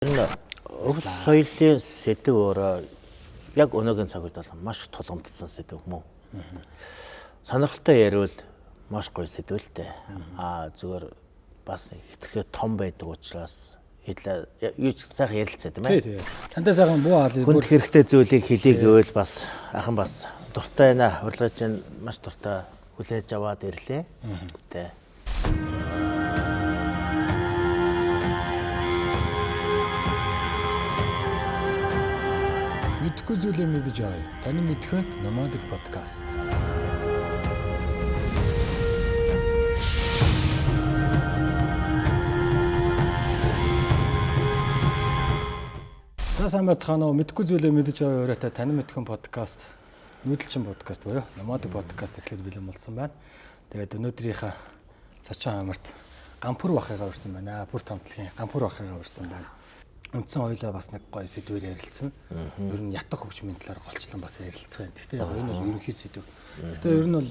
Энэ өв соёлын сэдэв өөрөө яг өнөөгийн цаг үед бол маш тулгамдсан сэдэв мөн. Сонирхолтой яриул маш гоё сэдэв л дээ. Аа зүгээр бас хитрхээ том байдаг учраас хэлээ юу ч сайхан ярилцаа тийм ээ. Тий, тий. Тантай сайхан буу хаалыг Хүнд хэрэгтэй зүйлийг хэлье гэвэл бас ахын бас дуртай байна. Урилгыг чинь маш дуртай хүлээж аваад ирлээ. Тэ. Мэдхгүй зүйлээ мэдэж авъя. Таны мэдхэн Nomadic podcast. За сайн байцгаана уу? Мэдхгүй зүйлээ мэдэж авъя өрөөтэй таны мэдхэн подкаст, нүүдэлчин подкаст буюу Nomadic podcast эхлээд бэлэн болсон байна. Тэгээд өнөөдрийнхээ цочин хамарт Гампур бахыгаа урьсан байна. Бүр тамтлагын Гампур бахыгаа урьсан байна. Үндсэн хоёлаа бас нэг гоё сэдвээр ярилцсан. Ер нь ятгах хөгжмийн талаар голчлон бас ярилцах юм. Гэхдээ яг энэ бол ерөнхий сэдв. Гэхдээ ер нь бол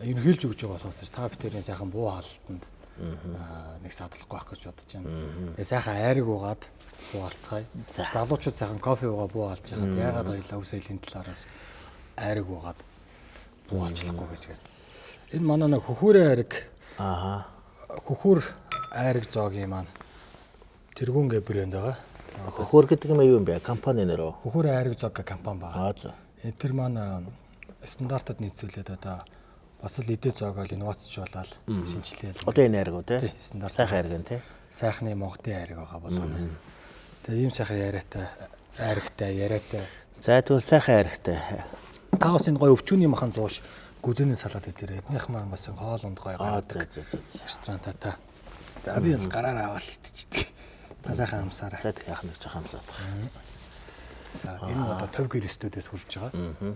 ерөнхийлж өгч байгаа болохоос та бүхэн сайхан буу хаалтанд нэг садлахгүй байх гэж бодож байна. Тэгээ сайхан айраг уугаад буу алцгаая. Залуучууд сайхан кофе уугаа буу алж яхад яагаад хоёлаа өв соёлын талаараас айраг уугаад буу алчлахгүй гэж гээд. Энэ манай нэг хөхүүрээ айраг. Аа. Хөхүүр айраг зоогийн маань тэргүүн гэ брэнд байгаа. Хөхөр гэдэг юм юу юм бэ? Компани нэр үү? Хөхүүр айраг зог гэх компани байгаа. Аа за. Тэр маань стандартад нийцүүлээд одоо бас л эдээ зоогоол инновацжуулаад шинжилээл. Одоо энэ айраг уу те? Тий, стандарт. Сайхан айраг юм те. Сайхны Монголын айраг байгаа болгоно. Тэгээ ийм сайхан яриатай, айрагтай, яриатай. За тэгвэл сайхан айрагтай. Та бас энэ гоё өвчүүний махан зууш гүзэний салаад идэрээ. Эднийх маань бас хоол унд гоё Аа гаргадаг. за за за. Ресторантаа та. За би бол гараараа аваад идчихдэг. Та сайхан амсаарай. За тэгэх нэг жоохон амсаадах. Энэ нь одоо тов гэр студиэс хурж байгаа.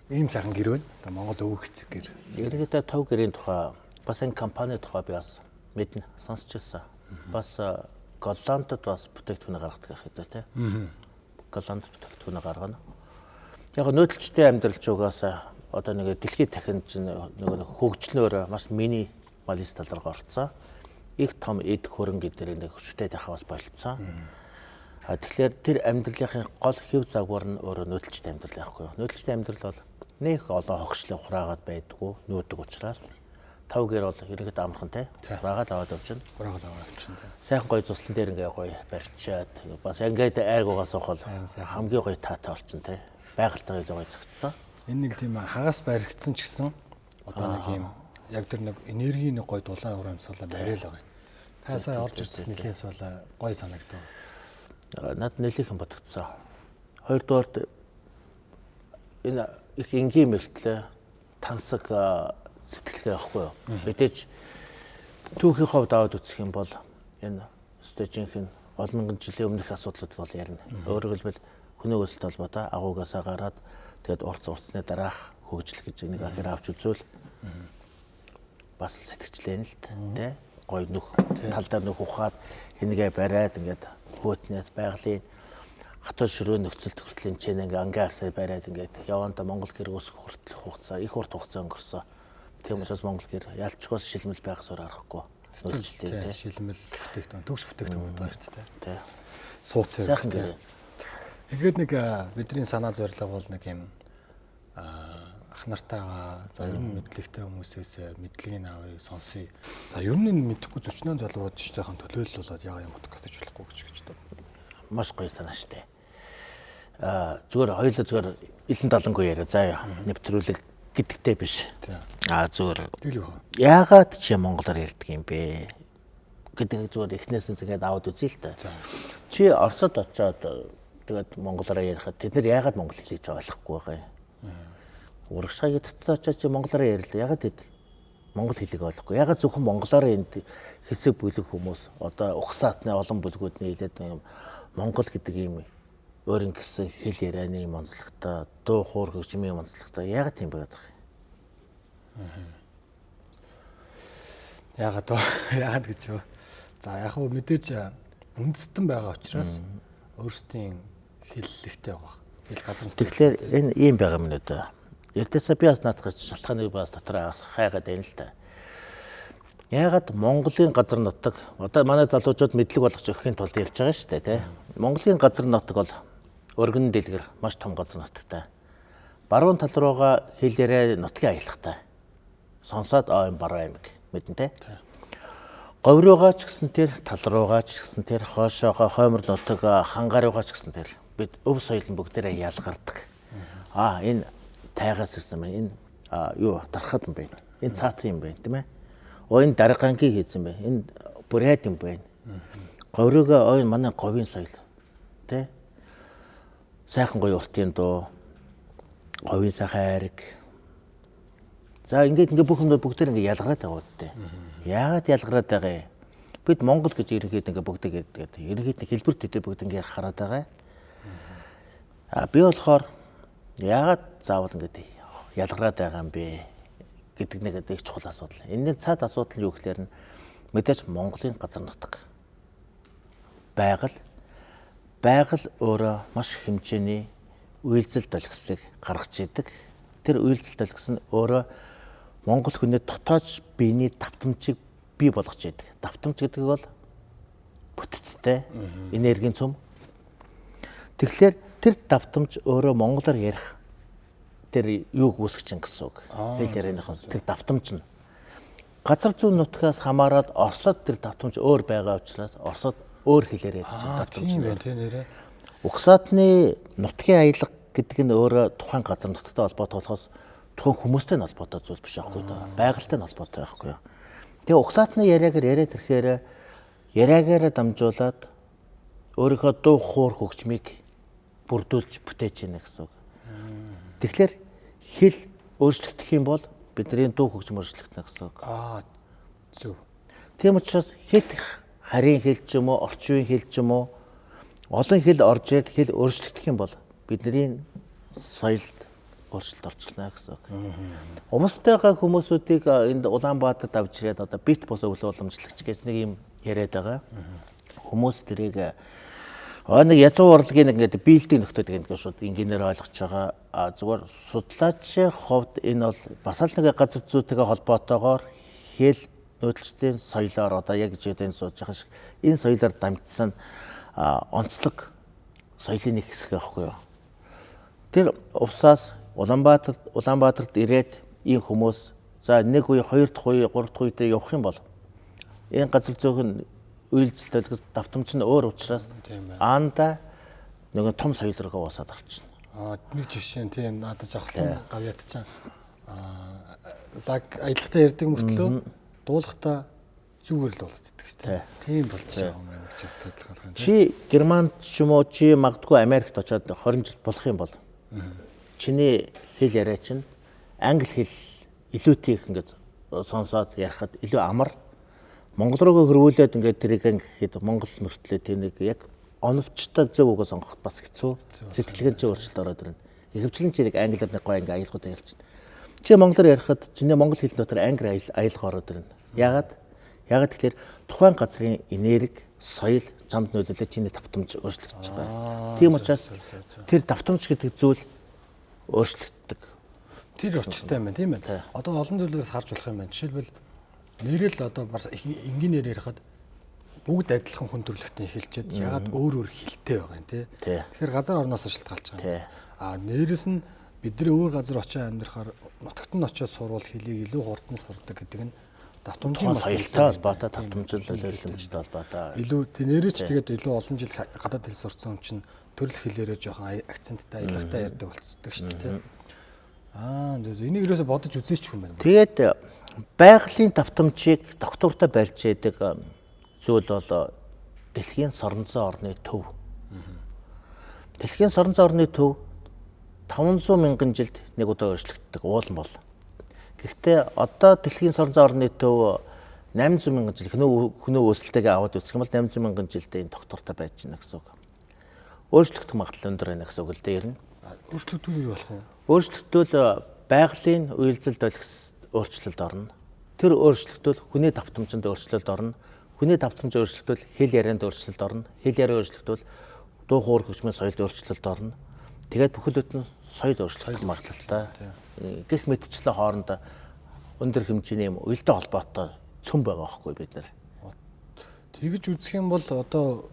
Ийм сайхан гэр байна. Одоо Монгол өвөг хэцэг гэр. Ерөнхийдөө тов гэрийн тухай бас энэ компани тухай би бас мэднэ сонсч ирсэн. Бас Голландд бас бүтээгдэхүүн гаргадаг байх хэрэгтэй тий. Голланд бүтээгдэхүүн гаргана. Яг нүүдэлчтэй амьдрал ч угаасаа одоо нэг дэлхийд дахин чинь нөгөө нэг хөгжлөнөөр маш минималист тал руу орцсон. Их том эд хөрөнгө гэдэг нэг хүчтэй дахин бас болцсон. А тэгэхээр тэр амьдралын гол хэв загвар нь өөрөө нүүдэлчтэй амьдрал байхгүй юу? Нүүдэлчтэй амьдрал бол нэх олон хогшлыг хураагаад байдгүй нүүдэг учраас тав гэр бол ерөнхийдөө амархан те хураагаад аваад явчихна. Хураагаад аваад явчихна те. Сайхан гоё цуслан дээр ингээ гоё барьчаад бас ингээд айргуугаа суух бол хамгийн гоё таатай орчин те. Байгальтайгаа илүү гоё зөгцсөн. Энэ нэг тийм хагас баригдсан ч гэсэн одоо нэг юм яг тэр нэг энергийн нэг гоё дулаан уур амьсгалаа бариал байгаа юм. Та сая орж ирсэн нэлээд суула гоё санагдав. Над нэлээхэн бодогдсон. Хоёрдугаарт энэ их энгийн мөртлөө тансаг сэтгэлгээ байхгүй юу? Мэдээж түүхийн хувьд аваад үзэх юм бол энэ өстой жинхэнэ олон мянган жилийн өмнөх асуудлууд бол ярина. Өөрөөр хэлбэл хүний өсөлт холбоотой агуугаасаа гараад тэгээд урц урцны дараах хөгжил гэж нэг ахир авч үзвэл бас л сэтгэжлээ л дээ. Гой нөх тал дээр нөх ухаад энийгээ бариад ингээд хөөтнээс байгалийн хатуу ширөө нөхцөл хүртэл энэ чинь ингээ ангийн арсаа бариад ингээд явандаа Монгол гэр өсөх хүртэл хугацаа их урт хугацаа өнгөрсөн. Тийм учраас Монгол гэр ялчгоос шилмэл байх сур аргагүй. Нөлчлээ тий. Шилмэл бүтээгдэхүүн, төгс бүтээгдэхүүн байгаа шүү дээ. Тий. Сууц Сайхан гэр. Ингээд нэг бидний санаа зорилго бол нэг юм ах нартайгаа за ер нь мэдлэгтэй хүмүүсээс мэдлэгийг авъя, сонсъё. За ер нь энэ мэдэхгүй зөчнөө залууд штайхан төлөөлөл болоод яа юм подкаст хийж болохгүй гэж бодсон. Маш гоё санаа штэ. Аа зүгээр хоёулаа зүгээр илэн далангүй яриа. За нэвтрүүлэг гэдэгтэй биш. Аа зүгээр. Тэгэл юу. Яагаад чи монголоор ярьдаг юм бэ гэдэг зүгээр эхнээс нь ингээд аваад үзье л та. Чи Оросод очиод тэгээд монголоор ярихад тэд нар яагаад монгол хэлийг ч ойлгохгүй байгаа юм? Урагшаа хятадд очиод чи монголоор ярилаа. Яагаад тэд монгол хэлийг ойлгохгүй? Яагаад зөвхөн монголоор энд хэсэг бүлэг хүмүүс одоо угсаатны олон бүлгүүд нийлээд юм монгол гэдэг ийм өөр ингэсэн хэл ярианы юм онцлогтой, дуу хуур хөгжмийн онцлогтой яагаад тийм байгаад байгаа юм? Яагаад вэ? Яагаад гэж юу? За яг хөө мэдээж үндэстэн байгаа учраас өөрсдийн хэллэгтэй байгаа. Хэл газар нутгийн. Тэгэхээр энэ ийм байгаа юм нэ. Эрдээсээ би бас наадах шалтгааныг бас дотор хайгаад байна л да. Яагаад Монголын газар нутаг одоо манай залуучууд мэдлэг болгож өгөхийн тулд ярьж байгаа шүү дээ, тий. Монголын газар нутаг бол өргөн дэлгэр маш том газар нутагтай. Баруун тал руугаа хэл яриа нутгийн аялгатай. Сонсоод аа энэ баруун аймаг мэднэ, тий. Говь руугаа ч гэсэн тэр, тал руугаа ч гэсэн тэр, хойшоогоо хоймор нутаг хангаа руугаа ч гэсэн тэр бид өв соёл нь бүгдээрээ ялгардаг. Аа энэ тайгаас ирсэн байна. Энэ юу дархад юм байна. Энэ цаатан юм байна, тийм ээ. Оо энэ даргангийн хийсэн байна. Энэ бурайд юм байна. Говь руугаа оо энэ манай говийн соёл. Тэ? Сайхан гоё уртын дуу. Говийн сайхан айраг. За ингээд ингээд бүх юм бүгдээр ингээд ялгараад байгаа үстэй. Яагаад ялгараад байгаа юм? Бид Монгол гэж ерөнхийдөө ингээд бүгд гэдэг. Ерөнхийдөө хэлбэр төдий бүгд ингээд хараад байгаа. А би болохоор яагаад заавал ингээд ялгараад байгаа юм бэ гэдэг нэг их чухал асуудал. Энэний цаад асуудал нь юу гэхээр нь мэдээж Монголын газар нутаг. Байгаль өөрөө маш хэмжээний үйлзэл долгисыг гаргаж идэг. Тэр үйлзэл долгис нь өөрөө Монгол хүний дотоодч биений давтамжийг бий болгож идэг. Давтамж гэдэг бол бүтцтэй энергийн цөм. Тэгэхээр тэр давтамж өөрөө монголоор ярих тэр юуг үүсгэж чинь гэсэн үг. Хэл ярианыхон тэр давтамж нь газар зүүн нутгаас хамаарат Оросод тэр давтамж өөр байгаа учраас Оросод өөр хэлээр ярьж байгаа давтамж нь байна тийм нэрээ. Угсаатны нутгийн аялга гэдэг нь өөрөө тухайн газар нутагтай холбоотой болохоос тухайн хүмүүстэй нь холбоотой зүйл биш аахгүй даа. Байгальтай нь холбоотой байхгүй юу. Тэгээ угсаатны яриагаар яриад ирэхээр яриагаараа дамжуулаад өөрийнхөө дуу хуур хөгжмийг бүрдүүлж бүтээж яана гэсэн үг. Тэгэхээр хэл өөрчлөгдөх юм бол бидний дуу хөгжим өөрчлөгдөнө гэсэн үг. Аа зөв. Тийм учраас хэд харийн хэл ч юм уу, орчин үеийн хэл ч юм уу олон хэл орж ирээд хэл өөрчлөгдөх юм бол бидний соёлд өөрчлөлт орчихно гэсэн үг. Умстайгаа хүмүүсүүдийг энд Улаанбаатарт авч ирээд одоо бит бус өвлөө уламжлагч гэж нэг юм яриад байгаа. Хүмүүс тэрийг нэг язуу урлагийн ингээд биелдэг нөхдөд ингээд шууд инженеэр ойлгож байгаа. Зүгээр судлаачийн хувьд энэ бол бас л нэг газар зүйтэйгээ холбоотойгоор хэл нүүдэлчдийн соёлоор одоо яг жишээ нь сууж байгаа шиг энэ соёлоор дамжсан онцлог соёлын нэг хэсэг байхгүй юу. Тэр увсаас Улаанбаатарт ирээд ийм хүмүүс за нэг үе, хоёр дахь үе, гурав дахь үедээ явах юм бол энэ газар зүйн нь үйлдэл төлгөс давтамж нь өөр учраас аанда нөгөө том соёл руу уусаад орчихно. Аа нэг жишээ нь тийм надад жавхлан гавьяат чинь лаг аялгатай ярьдаг мөртлөө дуулахтаа зүгээр л болоод идэг шүү дээ. Тийм болж байгаа юм байна гэж тодорхойлох юм. Чи Германд ч юм уу чи магадгүй Америкт очиод 20 жил болох юм бол чиний хэл яриа чинь англи хэл илүүтэй их ингээд сонсоод ярихад илүү амар. Монгол руугаа хөрвүүлээд ингээд тэрийг гэхэд монгол мөртлөө тэр нэг яг оновчтой зөв үгээ сонгоход бас хэцүү. Сэтгэлгээний чинь өөрчлөлт ороод ирнэ. Ихэвчлэн чи нэг англиар нэг гоё ингээд аялгуудаа ярьчихна. Чи монголоор ярихад чиний монгол хэл дотор англи аялга ороод ирнэ. Яагаад? Яагаад тэгэхээр тухайн газрын энерги, соёл чамд нөлөөлөө чиний давтамж өөрчлөгдөж байгаа. Тийм учраас тэр давтамж гэдэг зүйл өөрчлөгддөг. Тэр учиртай юм байна, тийм ээ. Одоо олон зүйлээс харж болох юм байна. Жишээлбэл нэрэл одоо бас энгийн нэр ярихад бүгд адилхан хүн төрөлхтний хэлчихэд ягаад өөр өөр хэлтэй байгаа юм тий. Тэгэхээр газар орноос шалтгаалж байгаа юм. А нэрээс нь бидний өөр газар очиж амьдрахаар нутагт нь очиод сурвал хэлийг илүү хурдан сурдаг гэдэг нь давтамжийн бас соёлтой холбоотой, давтамжийн нөлөөлөмжтэй холбоотой. Илүү нэрээ ч тэгээд илүү олон жил гадаад хэл сурсан хүн чинь төрөл хэлээрээ жоохон акценттай, аялгатай ярьдаг болцдог шүү дээ тий. Аа зөв зөв. Энийг ерөөсө бодож үзээч юм байна. Тэгээд байгалийн давтамжийг доктортой барьж яадаг зүйл бол дэлхийн соронзон орны төв. Дэлхийн соронзон орны төв 500 мянган жилд нэг удаа өөрчлөгддөг уулан бол. Гэхдээ одоо дэлхийн соронзон орны төв 800 мянган жил хөнөө өсөлтөйгээ аваад үзэх юм бол 800 мянган жилдээ энэ доктортой байж байна гэсэн үг. Өөрчлөгдөх магадлал өндөр байна гэсэн үг л дээ ер нь. Өөрчлөгдвөл юу болох вэ? Өөрчлөгдвөл байгалийн уялзал долгис өөрчлөлт орно. Тэр өөрчлөгдвөл хүний давтамжинд өөрчлөлт орно. Хүний давтамж өөрчлөгдвөл хэл ярианд өөрчлөлт орно. Хэл яриа өөрчлөгдвөл дуу хуур хөгжмийн соёлд өөрчлөлт орно. Тэгээд бүхэл бүтэн соёл өөрчлөгдөх магадлалтай. Гэх мэтчлэн хоорондоо өндөр хэмжээний юм уялдаа холбоотой Цөм байгаа байхгүй бид нар. Тэгж үзэх юм бол одоо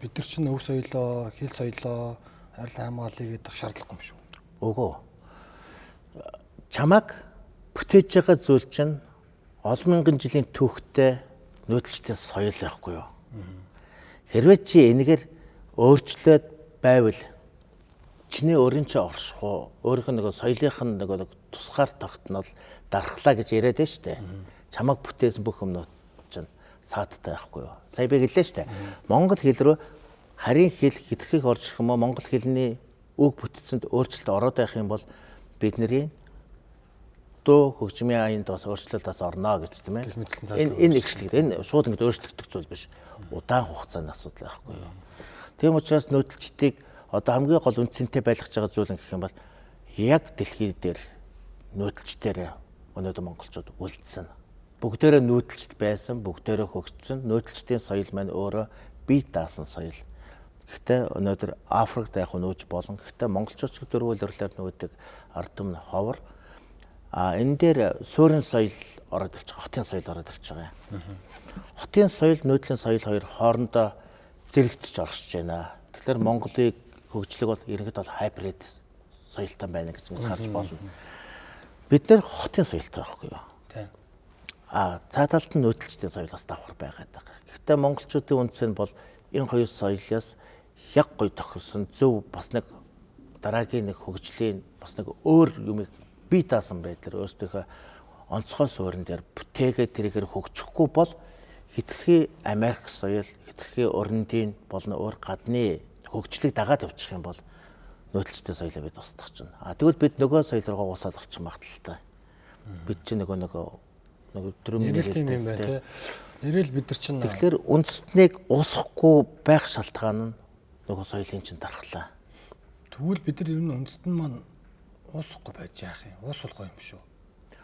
бид нар чинь өв соёлоо, хэл соёлоо арилан хамгаалъя гэдэг шаардлагагүй юм шүү. Үгүй. Чамайг бүтээж байгаа зүйл чинь олон мянган жилийн түүхтэй нүүдэлчдийн соёл байхгүй юу? Хэрвээ чи энэгээр өөрчлөөд байвал чиний өөрийн чинь оршихуу, өөрийнх нь нөгөө соёлынх нь нөгөө тусгаар тогтнол дархлаа гэж яриад байна шүү дээ. Чамайг бүтээсэн бүх юмнууд чинь саадтай байхгүй юу? Сая би хэллээ шүү дээ. Монгол хэл рүү харийн хэл хэтэрхийх орж ирэх юм уу? Монгол хэлний үг бүтцэнд өөрчлөлт ороод байх юм бол бидний дуу хөгжмийн аянд бас өөрчлөлт бас орно гэж тийм ээ. Энэ ихшлэг энэ шууд ингэж өөрчлөгдөх зүйл биш. Удаан хугацааны асуудал байхгүй юу? Тийм учраас нүүдэлчдийг одоо хамгийн гол үндсэнтэй байлгаж байгаа зүйл нь гэх юм бол яг дэлхий дээр нүүдэлчдээр өнөөдөр монголчууд үлдсэн. Бүгдээрээ нүүдэлчд байсан, бүгдээрээ хөгжсөн. Нүүдэлчдийн соёл маань өөрөө бие даасан соёл. Гэхдээ өнөөдөр Африкт яг нүүж болон. Гэхдээ монголчууд ч дөрвөн улирлаар нүүдэг, ард түмэн ховор. А энэ дээр суурин соёл ороод ирж байгаа, хотын соёл ороод ирж байгаа юм. Хотын соёл, нүүдлийн соёл хоёр хоорондоо зэрэгцэж оршиж байна. Тэгэхээр Монголыг хөгжлөг бол ерөнхийдөө бол хайбрид соёлтой байна гэж ингэж харж болно. Бид нэр хотын соёлтой байхгүй юу? Тийм. А цаа талд нь нүүдэлчдийн соёл бас давхар байгаад байгаа. Гэхдээ монголчуудын үндс нь бол энэ хоёр соёлоос яг гоё тохирсон зөв бас нэг дараагийн нэг хөгжлийн бас нэг өөр юмыг бие даасан байдлаар өөрсдийнхөө онцгой суурин дээр бүтээгээ тэрээр хөгжихгүй бол хитрхи Америк соёл, хитрхи өрөндийн болон өөр гадны хөгжлийг дагаад явчих юм бол нүүдэлчтэй соёлоо бид устгах чинь. А тэгвэл бид нөгөө соёл руугаа уусаад орчих магадлалтай. Бид чинь нөгөө төрөмний нэрэл тийм юм байна тий. Нэрэл бид нар чинь тэгэхээр үндэстнийг уусахгүй байх шалтгаан нь нөгөө соёлын чинь дархлаа. Тэгвэл бид нар ер нь үндэстэн маань уусахгүй байж яах юм? Уусвал гоё юм шүү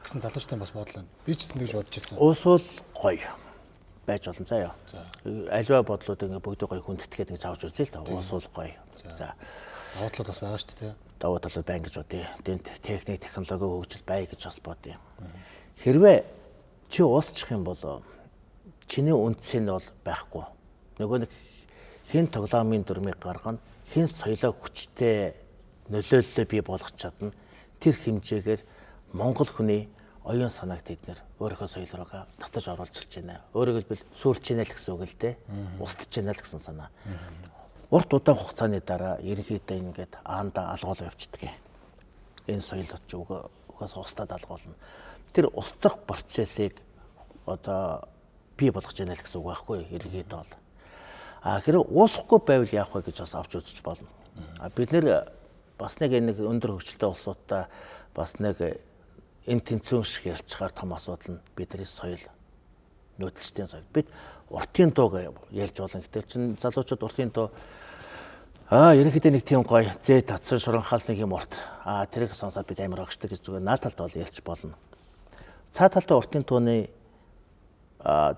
гэсэн залуучтай бас бодлоо. Би ч гэсэн тэгж бодож ирсэн. Уусвал гоё байж олон заяа. Альва бодлууд ингээ бүгд гоё хүндэтгээд ингэж авч үзье л та. Уусвал гоё. За. Давуу талууд бас байгаа шүү дээ. Давуу талууд байна гэж бодъё. Тэнд техник, технологи хөгжил бай гэж бас бодъё. Хэрвээ чи уусчих юм бол чиний үндс нь бол байхгүй. Нөгөө нэг хэн тоглоомын дүрмийг гаргана, хэн соёлоо хүчтэй нөлөөллөө бий болгож чадна. Тэр хэмжээгээр Монгол хүний оюун санааг тэд нэр өөрийнхөө соёл руугаа татаж оруулж байна. Өөрөөр хэлбэл сүрч байна л гэсэн үг л дээ. Устж байна л гэсэн санаа. Урт удаан хугацааны дараа ерөнхийдөө ингээд аанда алгуул явчихдаг. Энэ соёл ч угаас устдаад алгуулна. Тэр устдах процессыг одоо бий болгож байна л гэсэн үг байхгүй ерөнхийдөө бол. А хэрэг уусахгүй байвал яах вэ гэж бас авч үзэж болно. А бид нэр бас нэг энэ өндөр хөгжилтэй улсуудтай бас нэг энэ тэнцвэн шиг ярьчихаар том асуудал нь бидний соёл, нүүдэлчдийн соёл. Бид уртын дууг ярьж болно. Гэтэл чин залуучууд уртын дуу ерөнхийдөө нэг тийм гоё зээ татсан шуранхаас нэг юм урт. Тэрийг сонсоод бид амар огшдог гэж зүгээр наад талд бол ярьж болно. Цаа талдаа уртын тууны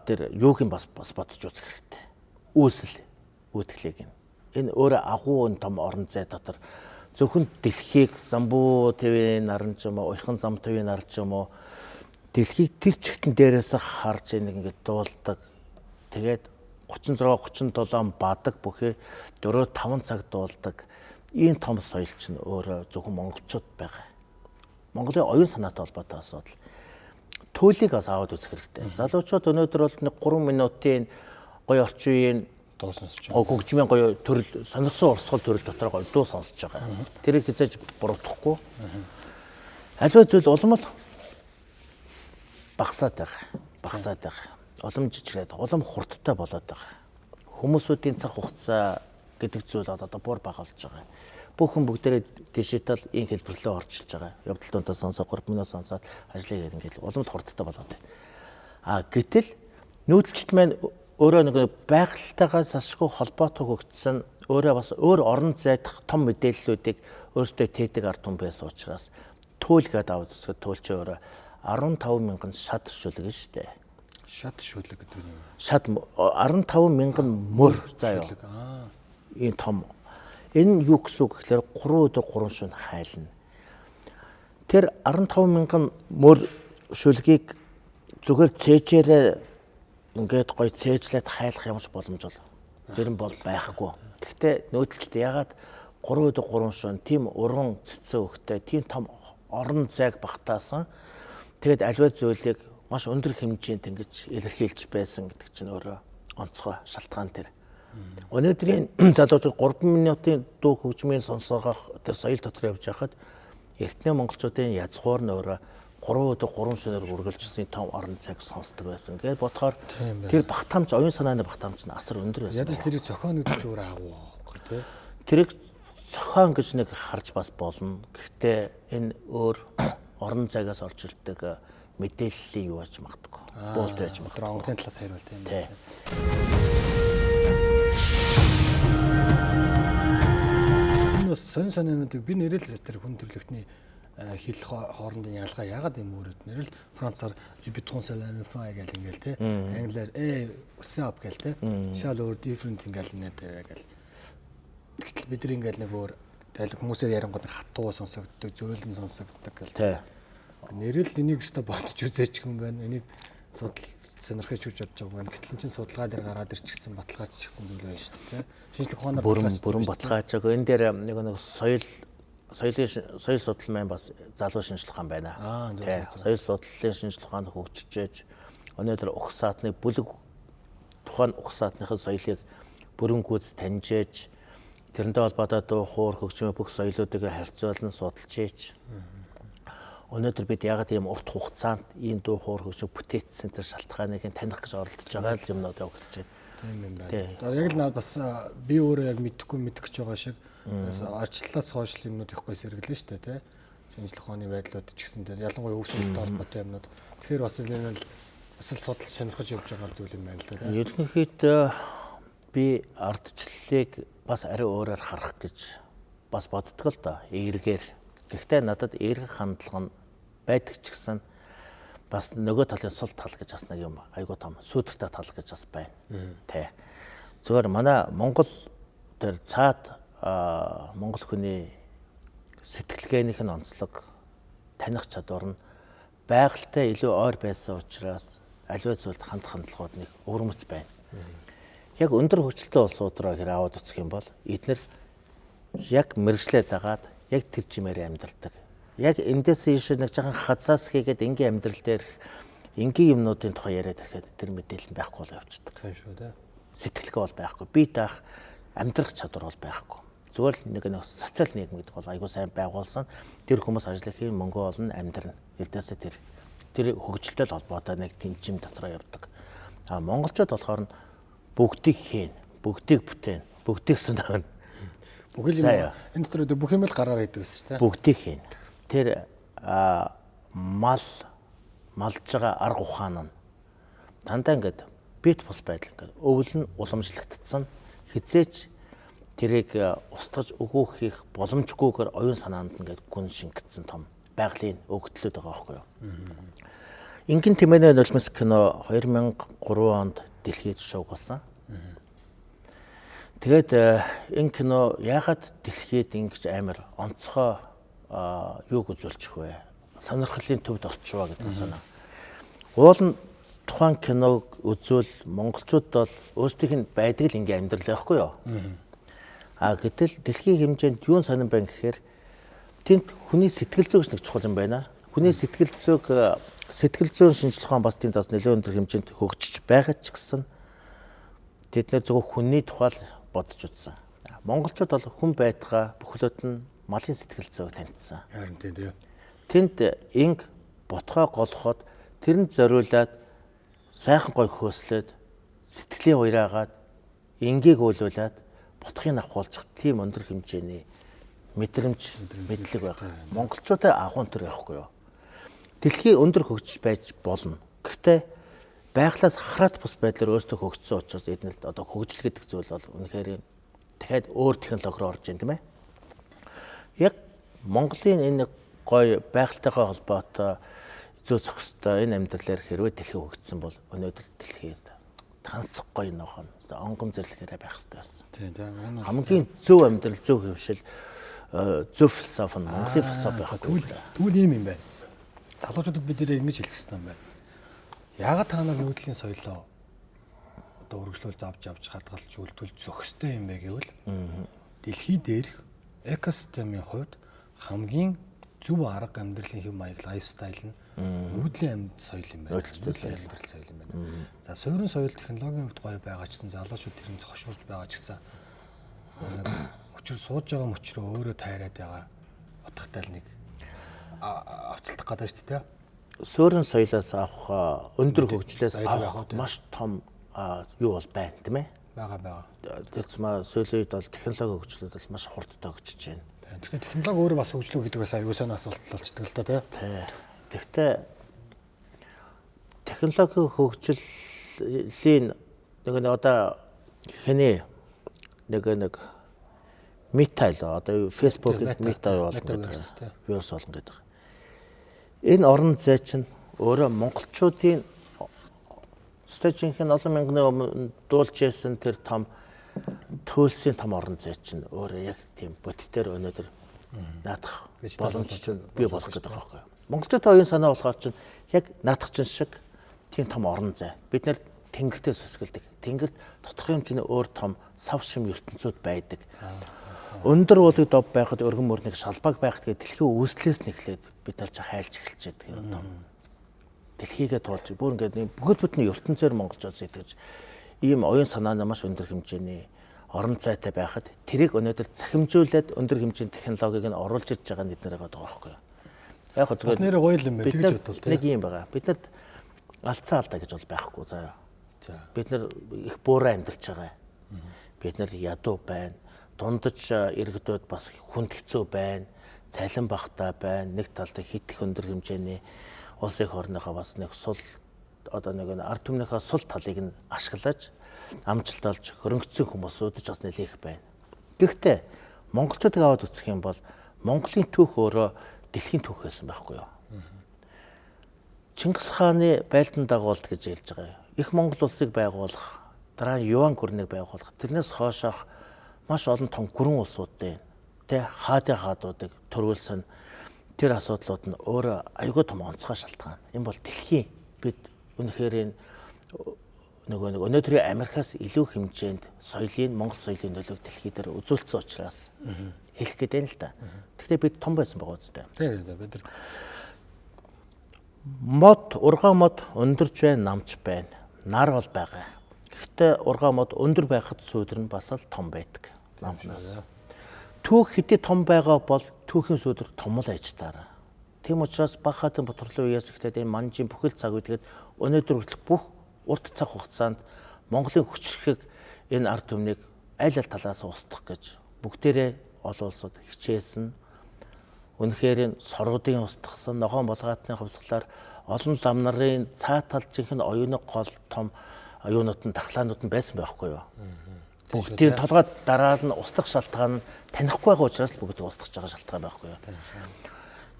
тэр юуг юм бас бодож үзэх хэрэгтэй. Үүсэл, үүдгэлийг нь. Энэ өөрөө агуу том орон зай дотор зөвхөн дэлхийг Замбуу твийн наран ч юм уу, Уяхан зам твийн нар ч юм уу дэлхийг тэр чигтэн дээрээс харж нэг ингээд дуулдаг. Тэгээд 36 37 бадаг бүхий 4 5 цаг дуулдаг. Ийм том соёл чинь өөрөө зөвхөн монголчууд байгаа. Монголын оюун санаатай холбоотой асуудал. Төлийг бас аваад үзэх хэрэгтэй. Залуучууд өнөөдөр бол нэг 3 минутын гоё орчин үеийн дуу сонсож байгаа. Хөгжмийн гоё төрөл, сонирхсан урсгал төрөл дотор гоё дуу сонсож байгаа. Тэрийг хизээж буруутгахгүй. Аливаа зүйл улам л багасаад байгаа. Багасаад байгаа. Улам жижигрээд, улам хурдтай болоод байгаа. Хүмүүсүүдийн цаг хугацаа гэдэг зүйл одоо буур бага болж байгаа. Бүх хүн бүгдээрээ дижитал ийм хэлбэрлөө орчилж байгаа. Явдал дундаа сонсоо 3 минут сонсоод ажлыг хийгээд ингээд улам л хурдтай болоод байна. А гэтэл нүүдэлчд маань өөрөө нэг байгальтайгаа салшгүй холбоотой хөгжсөн, өөрөө бас өөр орон зайдах том мэдээллүүдийг өөрсдөө тээдэг ард түмэн байсан учраас төөл гээд аваад үзэхэд төөл чи өөрөө 15 мянган шат шүлэг шүү дээ. Шат шүлэг гэдэг нь юу? Шат 15 мянган мөр заа юу. Ийм том. Энэ юу гэсэн үг гэхээр 3 өдөр 3 шөнө хайлна. Тэр 15 мянган мөр шүлгийг Зүгээр цээжээрээ ингээд гоё цээжлээд хайлах ямарч боломж бол ер нь бол байхгүй. Гэхдээ нүүдэлчд ягаад 3 өдөр 3 шөнө тийм урган цэцэн өгтэй тийм том орон зайг багтаасан. Тэгээд аливаа зүйлийг маш өндөр хэмжээнд ингэж илэрхийлж байсан гэдэг чинь өөрөө онцгой шалтгаан тэр. Өнөөдрийн залуучууд 3 минутын дуу хөгжмийн сонсоогоох тэр соёл дотор явж байхад эртний монголчуудын язгуур нь өөрөө 3 өдөр 3 шөнөөр үргэлжилсэн том орон зайг сонсдог байсан. Ингээд бодохоор тэр багтаамж, оюун санааны багтаамж нь асар өндөр байсан. Ядаж тэрийг зохион гэдэг чинь өөрөө агуу байхгүй тий. Тэрийг зохион гэж нэг харж бас болно. Гэхдээ энэ өөр орон зайгаас орж ирдэг мэдээллийн юу байж магадгүй. Буулт байж магадгүй. Онготын талаас хариул тийм. Тий. Энэ бас сонин сонин юмнуудыг би нэрэл тэр хүн төрөлхтний хэл хоорондын ялгаа яагаад юм өөр вэ? Нэрэл францаар je trouve ça la fin гэл ингээл те. Англиар what's up гэл те. Шал өөр different ингээл нэ гэл. Гэтэл бид нар ингээл нэг өөр тайл хүмүүсээ ярингууд хатуу сонсогддог, зөөлөн сонсогддог гэл те. Нэрэл энийг өстө бодож үзээч юм байна. Энийг судал сонирхож хүч бодож байгаа юм байна. Гэтэл чин судалгаа дээр гараад ирчихсэн, баталгаач чихсэн зүйл байна шүү дээ. Шинжлэх ухаанаар бүрэн баталгаач. Энэ дээр нэг соёл судлал маань бас залуу шинжлэх ухаан байна. Соёл судлалын шинжлэх ухаанд хөгжиж, өнөөдөр угсаатны бүлэг тухайн угсаатныхын соёлыг бүрэн гүйц таньжээж, тэрнтэй холбоотой дуу хуур хөгжмийн бүх соёлоодыг харьцуулан судалж ийч. Өнөөдөр бид ягаад ийм урт хугацаанд ийм дуу хуур хөгжим бүтээцсэн тэр шалтгааныг таних гэж оролдож байгаа л юмнууд явагдаж байна. Тийм юм байна. Яг л наа бас би өөрөө яг мэдэхгүй мэдэх гэж байгаа шиг арчлалаас хойш юмнууд их гой сэргэлээ шүү дээ, тий. Шинжлэх ухааны байдлууд ч гэсэн тий. Ялангуяа өв соёлтой холбоотой юмнууд. Тэгэхээр бас энэ л бас л судал сонирхож явж байгаа зүйл юм байна л да. Ерөнхийдөө би ардчлалыг бас арай өөрөөр харах гэж бас боддог л доо. Эргээр. Гэхдээ надад эргэх хандлага нь байдаг ч гэсэн бас нөгөө талын сул тал гэж бас нэг юм айгуу том сүйдэртэй тал гэж бас байна. Тэ. Зүгээр манай Монгол тэр цаад Монгол хүний сэтгэлгээнийх нь онцлог таних чадвар нь байгальтай илүү ойр байсан учраас аливаа зүйлд хандах хандлагууд нэг өвөрмөц байна. Яг өндөр хөгжилтэй улсууд руу хэр аваад үзэх юм бол эднэр яг мэрэгчлээ дагаад яг тэр чимээр амьдардаг. Яг эндээс ийш нэг жаахан хазаас хийгээд энгийн амьдрал дээр энгийн юмнуудын тухай яриад ирэхэд тэр мэдээлэл нь байхгүй бол явчихдаг. Тийм шүү дээ. Сэтгэлгээ бол байхгүй. Бие даах амьдрах чадвар бол байхгүй. Зүгээр л нэг социал нийгэм гэдэг бол айгуу сайн байгуулсан. Тэр хүмүүс ажил хийн, мөнгө олно, амьдрна. Ердөөсөө тэр хөгжилтэй л холбоотой нэг тэнцим дотроо явдаг. А монголчууд болохоор нь бүгдийг хийн, бүгдийг бүтээн, бүгдийг сонирхно. Бүх юм энэ дотор бүх юм л гараар хийдэг гэсэн шүү дээ. Бүгдийг хийн. Тэр мал малж байгаа арга ухаан нь дандаа ингээд бит бус байдал ингээд өвөл нь уламжлагдсан, хизээч тэрийг устгаж өгөө хийх боломжгүйгээр оюун санаанд ингээд гүн шингэсэн том байгалийн өгдлүүд байгаа байхгүй юу. Ингийн тэмээнэ нулимс кино 2003 онд дэлхийд шуугуулсан. Тэгээд энэ кино яагаад дэлхийд ингэж амар онцгой юуг үзүүлчих вэ? Сонирхлын төвд орчваа гэдэг санаа. Уул нь тухайн киног үзвэл монголчууд бол өөрсдийнх нь байдаг л ингийн амьдрал байхгүй юу? А гэтэл дэлхийн хэмжээнд юун сонирн байна гэхээр тэнд хүний сэтгэл зүйн нэг чухал юм байна. Хүний сэтгэл зүйг сэтгэл зүйн шинжлэх ухаан бас тэнд бас нэлээд өндөр хэмжээнд хөгжиж байгаа ч гэсэн тэд нэр зөвхөн хүний тухай л бодож үзсэн. Монголчууд бол хүн байдгаа бүхлөд нь малын сэтгэл зүйг таньдсан. Харин тийм дээ. Тэнд инг ботгой голоход тэрэнд зориулаад сайхан гой хөөслөөд сэтгэлийн уяраагаад ингийг уйлуулад ботхыг авахулчих тийм өндөр хэмжээний мэдрэмж мэдлэг байгаа. Монголчуудаа агуун төр явахгүй юу? Дэлхий өндөр хөгжиж байж болно. Гэхдээ байглаас хараат бус байдлаар өөрсдөө хөгжсөн учраас эднэрт одоо хөгжил гэдэг зүйл бол үнэхээр дахиад өөр технологи руу орж ийн тийм ээ. Яг Монголын энэ гоё байгальтайгаа холбоотой зүй зохистой энэ амьдралаар хэрвээ дэлхий хөгжсөн бол өнөөдөр дэлхийд тансаг гоё ногоон онгон зэрлэгээрээ байх хэрэгтэй байсан. Тийм тийм. Хамгийн зөв амьдрал, зөв хэвшил, зөв философи нь Монголын философи байх. Тэгвэл ийм юм байна. Залуучуудад бид нэр ингэж хэлэх хэрэгтэй юм байна. Яагаад та нар нүүдлийн соёлоо одоо үргэлжлүүлж авч авч хадгалж үлдвэл зохистой юм бэ гэвэл дэлхий дээрх экосистемийн хувьд хамгийн зөв арга амьдралын хэв маяг лайфстайл нь нүүдлийн амьд соёл юм байна. Нүүдлийн амьдрал соёл юм байна. За суурин соёл технологийн хувьд гоё байгаа ч гэсэн залуучууд тэр нь зохишуурч байгаа ч гэсэн нэг мөчөр сууж байгаа мөчрөө өөрөө тайраад байгаа утгатай л нэг авцалдах гэдэг шүү дээ. Суурин соёлоос авах өндөр хөгжлөөс авах маш том юу бол байна тийм ээ. Байгаа. Тэгсэн сүүлийн үед бол технологи хөгжлүүд бол маш хурдтай хөгжиж байна. Тэгэхээр технологи өөрөө бас хөгжлөө гэдэг бас аюул сайн асуулт болчихдог л доо тий. Тэгэхдээ технологийн хөгжлийн нэг нэг одоо хэний нэг нэг Meta л одоо Facebook-д Meta болно гэдэг. Вирус болно гэдэг. Энэ орон зай чинь өөрөө монголчуудын өстой жинхэнэ олон мянганы өмнө дуулж байсан тэр том төлсийн том орон зай чинь өөрөө яг тийм бодитоор өнөөдөр наадах боломж чинь бий болох гэдэг байгаа байхгүй юу. Монголчуудын оюун санаа болохоор чинь яг наадах чинь шиг тийм том орон зай. Бид нэр тэнгэртээ сүсгэлдэг. Тэнгэрт тодорхой хэмжээний өөр том сав шим ертөнцүүд байдаг. Өндөр уулыг дов байхад өргөн мөрнийг шалбааг байхад гэх дэлхийн үүслээс нэхлээд бид нар ч хайлж эхэлж байдаг юм том. Дэлхийгээ туулж бүр ингээд бүхэл бүтний ертөнцөөр монголчууд сэтгэж ийм оюун санааны маш өндөр хэмжээний орон зайтай байхад тэрийг өнөөдөр цахимжуулаад өндөр хэмжээний технологиг нь оруулж ирж байгаа нь эднэр байгаа байхгүй юу. Яг хөө зүгээр нэрээ гоё юм байна тэгж бодвол тийм. Нэг юм байгаа. Бид нарт алдсан алдаа гэж бол байхгүй заа. За. Бид нар их буурай амьдарч байгаа. Бид нар ядуу байна. Дундаж иргэдүүд бас хүнд хэцүү байна. Цалин багтаа байна. Нэг талдаа хит их өндөр хэмжээний улс эх орныхоо бас нэг сул одоо нэг ард түмнийхээ сул талыг нь ашиглаж амжилт олж хөрөнгөцсөн хүмүүсүүд ч бас нэлээх байна. Гэхдээ монголчуудыг аваад үзэх юм бол Монголын түүх өөрөө дэлхийн түүх байсан байхгүй юу? Чингис хааны байлдан дагуулт гэж ярьж байгаа. Их Монгол улсыг байгуулах, дараа нь Юан гүрнийг байгуулах. Тэрнээс хойшоох маш олон том гүрэн улсуудын тэ хаадын хаадуудыг төрүүлсэн тэр асуудлууд нь өөрөө айгүй том онцгой шалтгаан. Энэ бол дэлхийн бид үнэхээр энэ нөгөө нэг өнөөдрийн Америкаас илүү хэмжээнд соёлын Монгол соёлын нөлөөг дэлхий дээр үзүүлсэн учраас хэлэх гээд байна л да. Гэхдээ бид том байсан байгаа үстэй. Тийм бид нар мод ургаан мод өндөрж байна, намж байна. Нар бол байгаа. Гэхдээ ургаан мод өндөр байхад сүүдэр нь бас л том байдаг. Намнаас. Түүх хэдий том байгаа бол түүхийн сүүдэр том л аж таараа. Тийм учраас Баг хаатын Бутурлын үеэс эхлээд энэ манжийн бүхэл цаг үеихэд өнөөдөр хүртэлх бүх урт цаг хугацаанд Монголын хүчрхэг энэ ард түмнийг аль аль талаас устгах гэж бүгдээрээ олон улсууд хичээсэн. Үнэхээр энэ соргодын устгасан, ногоон булгаатны хувьсгалаар олон лам нарын цаа талд жинхэнэ оюуны гол том оюунууд нь дархлаанууд нь байсан байхгүй юу? Бүгдийн толгой дараа нь устгах шалтгаан нь танихгүй байгаа учраас л бүгд устгах байгаа шалтгаан байхгүй юу?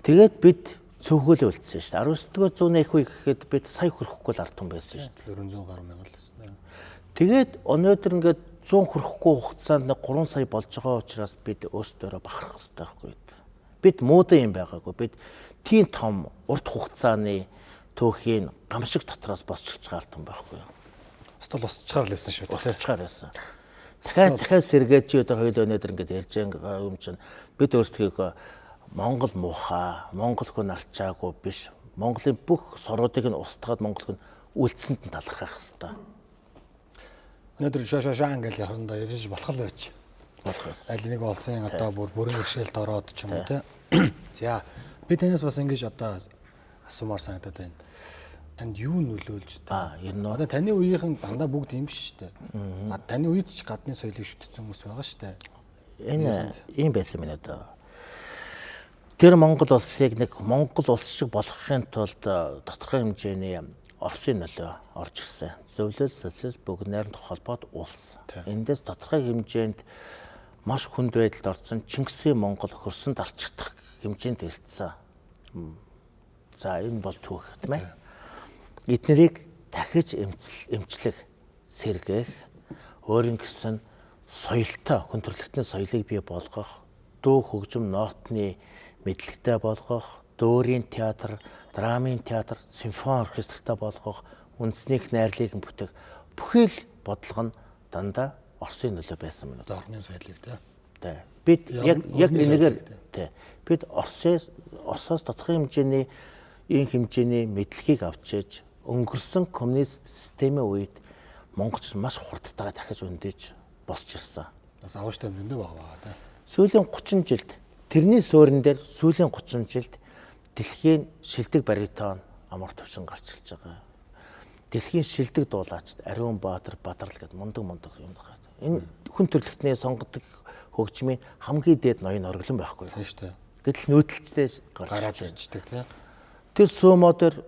Тэгээд бид цөөхөлөө үлдсэн шүү дээ. 19-р зууны их үе гэхэд бид сая хүрэхгүй л ард түмэн байсан шүү дээ. 400 гаруй мянга л байсан. Тэгээд өнөөдөр ингээд 100 хүрэхгүй хугацаанд 3 сая болж байгаа учраас бид өөрсдөө бахархах хэрэгтэй байхгүй юу? Бид муудан юм байгаагүй. Бид тийм том урт хугацааны түүхийн гамшиг дотроос босч ирж байгаа ард түмэн байхгүй юу? Стол устчаар л байсан шүү дээ. Устчаар байсан. Дахиад сэргээд чи өдөр хоёул өнөөдөр ингээд ярьж байгаа юм чинь бид өөрсдийгөө Монгол муухай, Монгол хүн арчаагүй биш. Монголын бүх соруудыг нь устгаад Монгол хүн үлдсэнд нь талархах хэвээр. Өнөөдөр шашаа ингээл явахандаа ярьж болох л байж. Болох байсан. Аль нэг улсын одоо бүр бүрэн бэрхшээлд ороод ч юм уу те. За би танаас бас ингэж одоо асуумаар санагдаад байна. Танд юу нөлөөлж та? Ер нь одоо таны үеийнхэн дандаа бүгд юм биш үү? Таны үед ч гадны соёлыг шүтсэн хүмүүс байгаа шүү дээ. Энэ ийм байсан юм одоо. Тэр Монгол улсыг нэг Монгол улс шиг болгохын тулд тодорхой хэмжээний Оросын нөлөө орж ирсэн. Зөвлөл, социалист бүгд найрамдах холбоот улс. Эндээс тодорхой хэмжээнд маш хүнд байдалд орсон Чингисийн Монгол хөрсөнд алчигдах хэмжээнд ирсэн. За энэ бол түүх тийм ээ. Эднэрийг дахиж эмчлэх, сэргээх, өөрийн гэсэн соёлтой хүн төрөлхтний соёлыг бий болгох, дуу хөгжим ноотны мэдлэгтэй болгох, дөөрийн театр, драмын театр, симфони оркестртай болгох, үндэснийх найрлыг бүтээх бүхий л бодлого нь дандаа Оросын нөлөө байсан мөн. Орны соёлыг тий. Тий. Бид яг энэгээр тий. Бид Оросоос тодорхой хэмжээний ийм хэмжээний мэдлэгийг авч ээж өнгөрсөн коммунист системийн үед монголч маш хурдтайгаар дахиж өндөж босч ирсэн. Бас авааштай хэмжээндээ байгаа тий. Сүүлийн 30 жилд тэрний суурин дээр сүүлийн 30 жилд дэлхийн шилдэг баритон амар төвшин гарч ирж байгаа. Дэлхийн шилдэг дуулаачд Ариун Баатар, Бадрал гэдэг мундаг юм гарч. Энэ хүн төрөлхтний сонгодог хөгжмийн хамгийн дээд ноён оргилон байхгүй. Тийм шүү дээ. Гэтэл нүүдэлчтэй гараад ирждэг тий. Тэр сумо дээр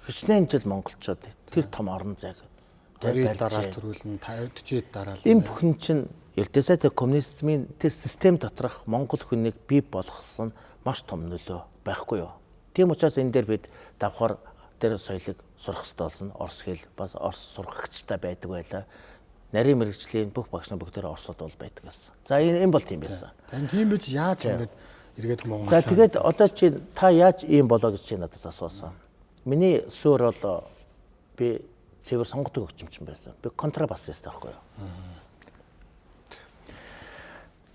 хичнээн жил монголчууд тэр том орон зайг 20 дараал төрүүлнэ, 50 40 дараал. Энэ бүхэн чинь ердөөсөө тэр коммунизмын тэр систем доторх монгол хүнийг бий болгосон маш том нөлөө байхгүй юу. Тийм учраас энэ дээр бид давхар тэр соёлыг сурах хэрэгтэй болсон. Орос хэл бас орос сургагчтай байдаг байлаа. Нарийн мэрэгжлийн бүх багш нар бүгдээр оросод бол байдаг гэсэн. За энэ бол тийм байсан. Тань тийм байж яаж ингээд эргээд Монгол. За тэгээд одоо чи та яаж ийм болоо гэж чи надаас асуусан. Миний суурь бол би цэвэр сонгодог хөгжимчин байсан. Би контрабасист байхгүй юу.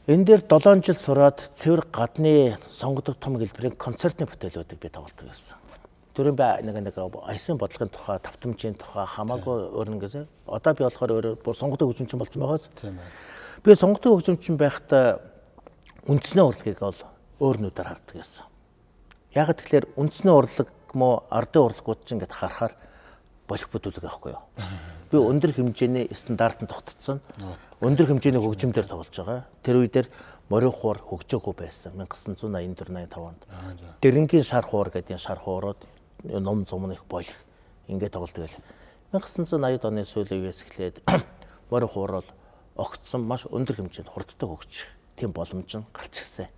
Энэ дээр 7 жил сураад цэвэр гадны сонгодог том хэлбэрийн концертны бүтээлүүдийг би тоглодог байсан. Түрүүн би нэг аясын бодлогын тухай, тавтамжийн тухай хамаагүй өөр нэгээс. Одоо би болохоор өөрөө бүр сонгодог хөгжимчин болсон байгаа биз. Тийм ээ. Би сонгодог хөгжимчин байхдаа үндэсний урлагийг бол өөр нүдээр хардаг байсан. Яг тэгэхээр үндэсний урлаг мó ардын урлагууд чинь ингээд харахаар болох бүдүүлэг байхгүй юу. Би өндөр хэмжээний стандартанд тогтцсон. Өндөр хэмжээний хөгжимдөр тоглож байгаа. Тэр үе дээр морин хуур хөгжөөгүй байсан 1984 85 онд. Дэрэнгийн шар хуур гэдэг шар хуурууд ном зум их болох ингээд тоглодог байл. 1980 оны сүүлийн үеэс эхлээд морин хуур бол огцсон маш өндөр хэмжээнд хурдтай хөгжих тийм боломж нь гарч ирсэн.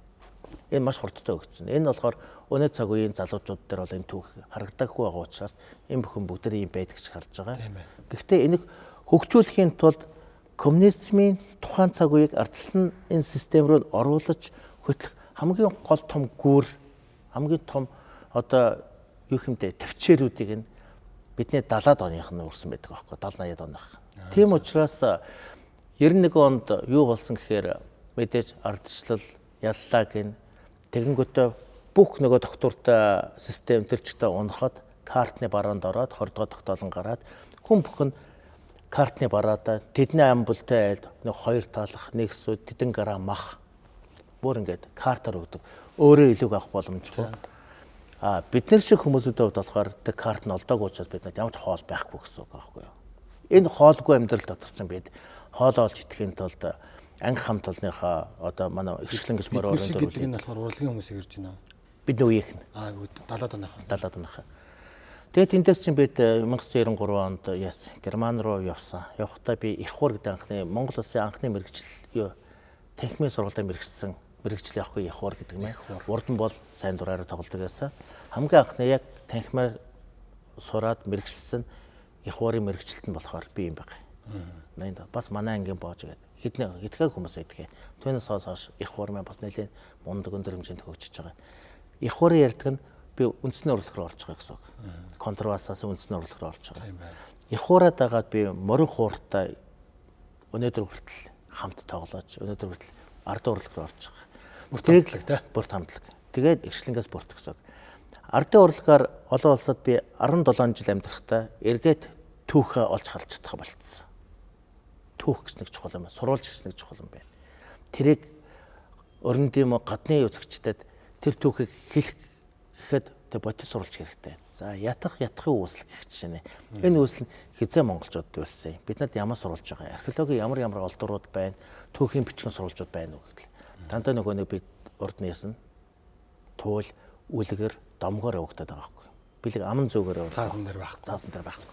Энэ маш хурдтай хөгжсөн. Энэ болохоор өнөө цаг үеийн залуучууд дээр бол энэ түүх харагдаагүй байгаа учраас энэ бүхэн бүгд ийм байдаг ч харж байгаа. Гэхдээ энийг хөгжүүлэхийн тулд коммунизмын тухайн цаг үеийг ардчилсан энэ систем рүү оруулаж хөтлөх хамгийн гол том гүр, хамгийн том одоо юу хэмдэ төвчээрүүдийг нь бидний 70-аад оных нь өрсөн байдаг байхгүй 70 80-аад оных. Тийм учраас 91 онд юу болсон гэхээр мэдээж ардчлал яллаа гин тэгэнгүүтээ бүх нөгөө доктортой систем төрчтэй унахад картны бараанд ороод 20 дугаар тогтоолон гараад хүн бүхэн картны бараадаа тэдний ам бүлтэй айлд нэг хоёр талах нэг сүд тэдэн грамм мах бүр ингээд картаар өгдөг. Өөрөө илүүг авах боломжгүй. А бид нар шиг хүмүүсүүдийн хувьд болохоор тэр карт нь олдоогүй учраас бид нар ямар ч хоол байхгүй гэсэн үг байхгүй юу. Энэ хоолгүй амьдрал дотор чинь бид хоол олж идэхийн тулд анги хамт олныхоо одоо манай эгшгэлэн гэж морь орон гэдэг нь болохоор урлагийн хүмүүс ирж байна. Бидний үеийнх нь. Аа 70-аад оныхоо. 70-аад оныхоо. Тэгээд тэндээс чинь бид 1993 онд яс Герман руу явсан. Явахдаа би их хуур гэдэг анхны Монгол улсын анхны мэрэгжил юу танхимын сургуультай мэрэгжсэн мэрэгжил явахгүй их хуур гэдэг юм. Урд нь бол сайн дураараа тоглодог байсан. Хамгийн анхны яг танхимаар сураад мэрэгжсэн их хуурын мэрэгжилт нь болохоор би юм баг. 80 бас манай ангийн боож гэдэг. Хэдэн хэдхэн хүмүүс байдгийг. Түүнээс хойш их хуур маань бас нэлээд мундаг өндөр хэмжээнд хөгжиж байгаа. Их хуурын ярьдаг нь би үндэсний урлаг руу орж байгаа гэсэн үг. Контрабасаас үндэсний урлаг руу орж байгаа. Их хуураа дагаад би морин хууртай өнөөдөр хүртэл хамт тоглож, өнөөдөр хүртэл ардын урлаг руу орж байгаа. Бүрт хамтлаг тий. Бүрт хамтлаг. Тэгээд эгшлэнгээс бүрт гэсэн үг. Ардын урлагаар олон улсад би 17 жил амьдрахдаа эргээд түүхээ олж харж чадах болцсон. Түүх гэж нэг чухал юм байна. Сурвалж гэж нэг чухал юм байна. Тэрийг өрөндийн гадны үзэгчдэд тэр түүхийг хэлэх гэхэд тэр бодит сурвалж хэрэгтэй. За ятах ятахын үүсэл гэх жишээ нэ. Энэ үүсэл нь хизээ монголчуудад үүссэн. Бид нарт ямар сурвалж байгаа? Археологийн ямар ямар олдврууд байна? Түүхийн бичгэн сурвалжууд байна уу гэтэл. Дандаа нөгөө нэг би урд нь ясна. Туул үлгэр домгоор явагдаад байгаа байхгүй. Бэлэг аман зүгээр цаасан дээр байхгүй. Цаасан дээр байхгүй.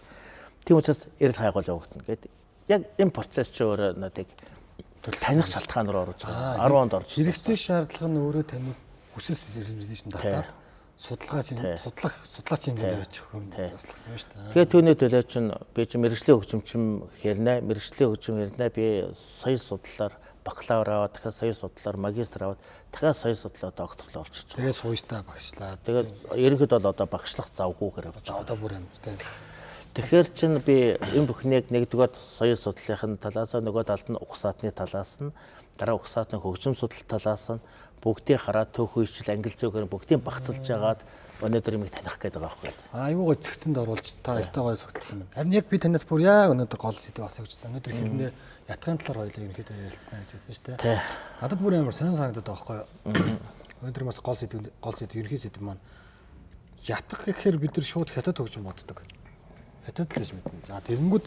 Тийм учраас эрэл хайгуул явагдана гэд. Яг энэ процесс чи өөрөө надыг таних шалтгаан руу оруулж байгаа. 10 онд орж. Хэрэгцээ шаардлага нь өөрөө таныг хүсэл эрмэлзлийн татаад судалгаа чинь судлах судлаач хэмжээнд авчих юм тусласан байна шүү дээ. Тэгээд түүний төлөө чинь би чинь мэрэгжлийн хөгжимчин хэрнээ, мэрэгжлийн хөгжим хэрнээ би соёл судлалаар бакалавр аваад дахиад соёл судлаар магистр аваад дахиад соёл судлаа докторлоо олчиж байгаа. Тэгээд суйстаа багшлаа. Тэгээд ерөнхийдөө бол одоо багшлах завгүйгээр явж байгаа. Одоо бүр юм тийм. Тэгэхээр чин би энэ бүхнийг нэгдүгээр соёл судлалын талаас нөгөө талд нь угсаатны талаас нь дараа угсаатны хөгжим судлал талаас нь бүгдийг хараад төөхөн ичл англи зөөгөр бүгдийг багцалж агаад өнөөдөр юмыг таних гээд байгаа байхгүй. Айгуу гой цэгцэнд оруулж та өстой гой сугталсан байна. Харин яг би танаас бүр яг өнөөдөр гол сэдв асууж байсан. Өнөөдөр хэлэндээ ятгын талаар хоёлаа ерөнхийдөө ярилцсана гэж хэлсэн шүү дээ. Надад бүр ямар сонин санагдаад байгаа байхгүй юу? Өнөөдөр бас гол сэдв ерөнхий сэдв маань ятг гэхээр бид нар шууд хятад хөгжим боддог. Хятад л гэж мэднэ. За тэгэнгүүт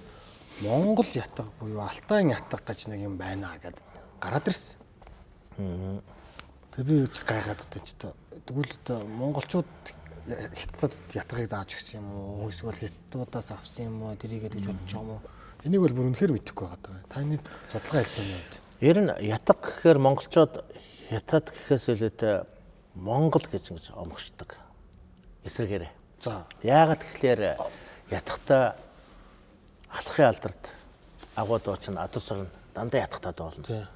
Монгол ятг буюу Алтайн ятг гэж нэг юм байна гэд гараад ирсэн. Тэг би ч гайхаад одоо ч тэгвэл одоо монголчууд хятадд ятгыг зааж өгсөн юм уу? Эсвэл хятадуудаас авсан юм уу? Тэрийгээ гэж бодож байгаа юм уу? Энийг бол бүр үнэхээр мэдэхгүй байгаа даа. Таны судалгаа хийсэн юм уу? Ер нь ятг гэхээр монголчууд хятад гэхээс илүүтэй Монгол гэж ингэж омгшдог. Эсрэгээрээ. За. Яагаад гэхлээр ятгтай алхахын алдарт агуу дуу чинь адус орно дандаа ятгтай дуулна.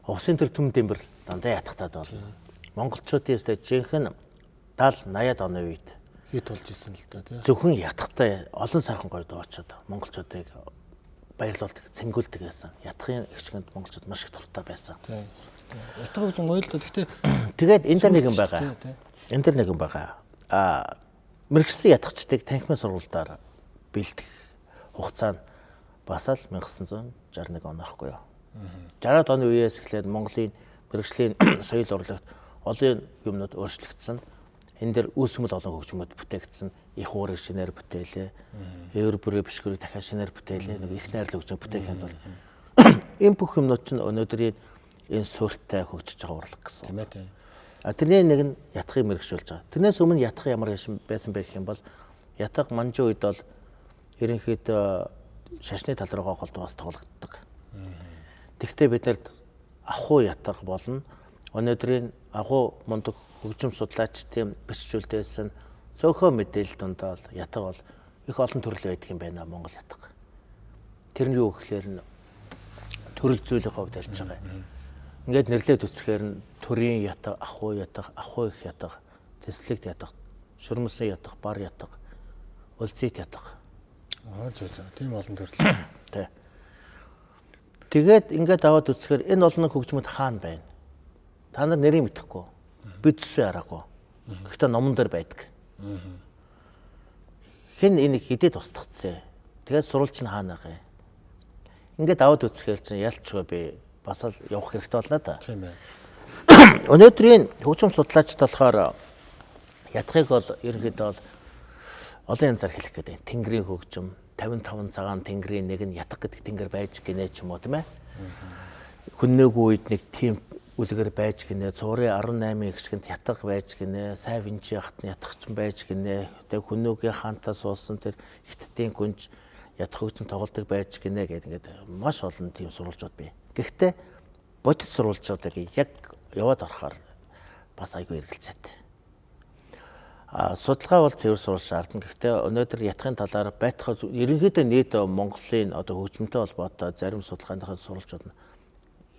Усын төр түм дэмбэр дандаа ятгтай дуулна. Монголчуудын өстэй жинхэнэ 70 80-ад оны үед хит болж исэн л да тий. Зөвхөн ятгтай олон сайхан гоё дуучид монголчуудыг баярлуулдаг, цэнгүүлдэг байсан. Ятгын эгчгэнд монголчууд маш их дуртай байсан. Тий. Ятга гэж гоё л да. Гэхдээ тэгээд энэ дэр нэгэн байгаа. Энэ дэр нэгэн байгаа. Мэргэжсэн ятгчдыг танхимын сургуульдаар бэлдэх хугацаа нь бас л 1961 он аахгүй юу. 60-аад оны үеэс эхлээд Монголын мэргэжлийн соёл урлагт олон юмнууд өөрчлөгдсөн. Энэ дэр үүсмэл олон хөгжмөд бүтээгдсэн. Их уурыг шинээр бүтээлээ. Эвэр бүрээ бишгэрийг дахиад шинээр бүтээлээ. Нэг их найрлал хөгжим бүтээхэд бол энэ бүх юмнууд чинь өнөөдрийн энэ суурьтай хөгжиж байгаа урлаг гэсэн. Тийм ээ. Тэрний нэг нь ятгыг мэрэгшүүлж байгаа. Тэрнээс өмнө ятг ямар байсан бэ гэх юм бол ятг манжин үед бол ерөнхийдөө шашны тал руугаа голдуу бас тоглогддог. Тэгвэл бид нарт ахуй ятг болно. Өнөөдрийн агуу мундаг хөгжим судлаачдын бичүүлдээс нь цөөхөн мэдээлэл дундаа бол ятг бол их олон төрөл байдаг юм байна Монгол ятг. Тэр нь юу гэхээр нь төрөл зүйлийн хувьд ярьж байгаа юм. Ингээд нэрлээд үцхээр нь төрийн ятг, ахуй ятг, ахуй их ятг, тэслэгт ятг, шүрмэсэн ятг, бар ятг, өлзийт ятг. Аа зөө тийм олон төрөл. Тэ. Тэгээд ингээд аваад үцхээр энэ олон хөгжмөд хаана байна? Та нар нэрийг мэдэхгүй. Би төсөө хараагүй. Гэхдээ номон дээр байдаг. Хэн энийг хэдэд устгацсан? Тэгээд сурвалж нь хаана байгаа юм? Ингээд аваад үцхээр чинь ялчгүй би бас л явах хэрэгтэй болно да. Тийм ээ. Өнөөдрийн хөгжим судлаачид болохоор ятгыг бол ерөнхийдөө бол олон янзаар хэлэх гэдэг. Тэнгэрийн хөгжим, 55 цагаан тэнгэрийн нэг нь ятг гэдэг тэнгэр байж гинэ ч юм уу тийм ээ. Хүннээгүй үед нэг тийм үлгэр байж гинэ, цуурын 18 гишгэнд ятг байж гинэ, сай винчи хат нь ятгч байж гинэ. Тэгээ хүннүүгийн хаантаа суусан тэр хиттийн гүнж ятг хөгжим тоглодог байж гинэ гэдэг ингээд маш олон тийм сурвалжууд бий. Гэхдээ бодит сурвалжуудыг яг яваад орохоор бас айгүй эргэлзээтэй. Судалгаа бол цэвэр сурвалж шаардна. Гэхдээ өнөөдөр ятгын талаар байтхаа ерөнхийдөө нийт Монголын одоо хөгжмөнтэй холбоотой зарим судалгааныхаа сурвалжууд нь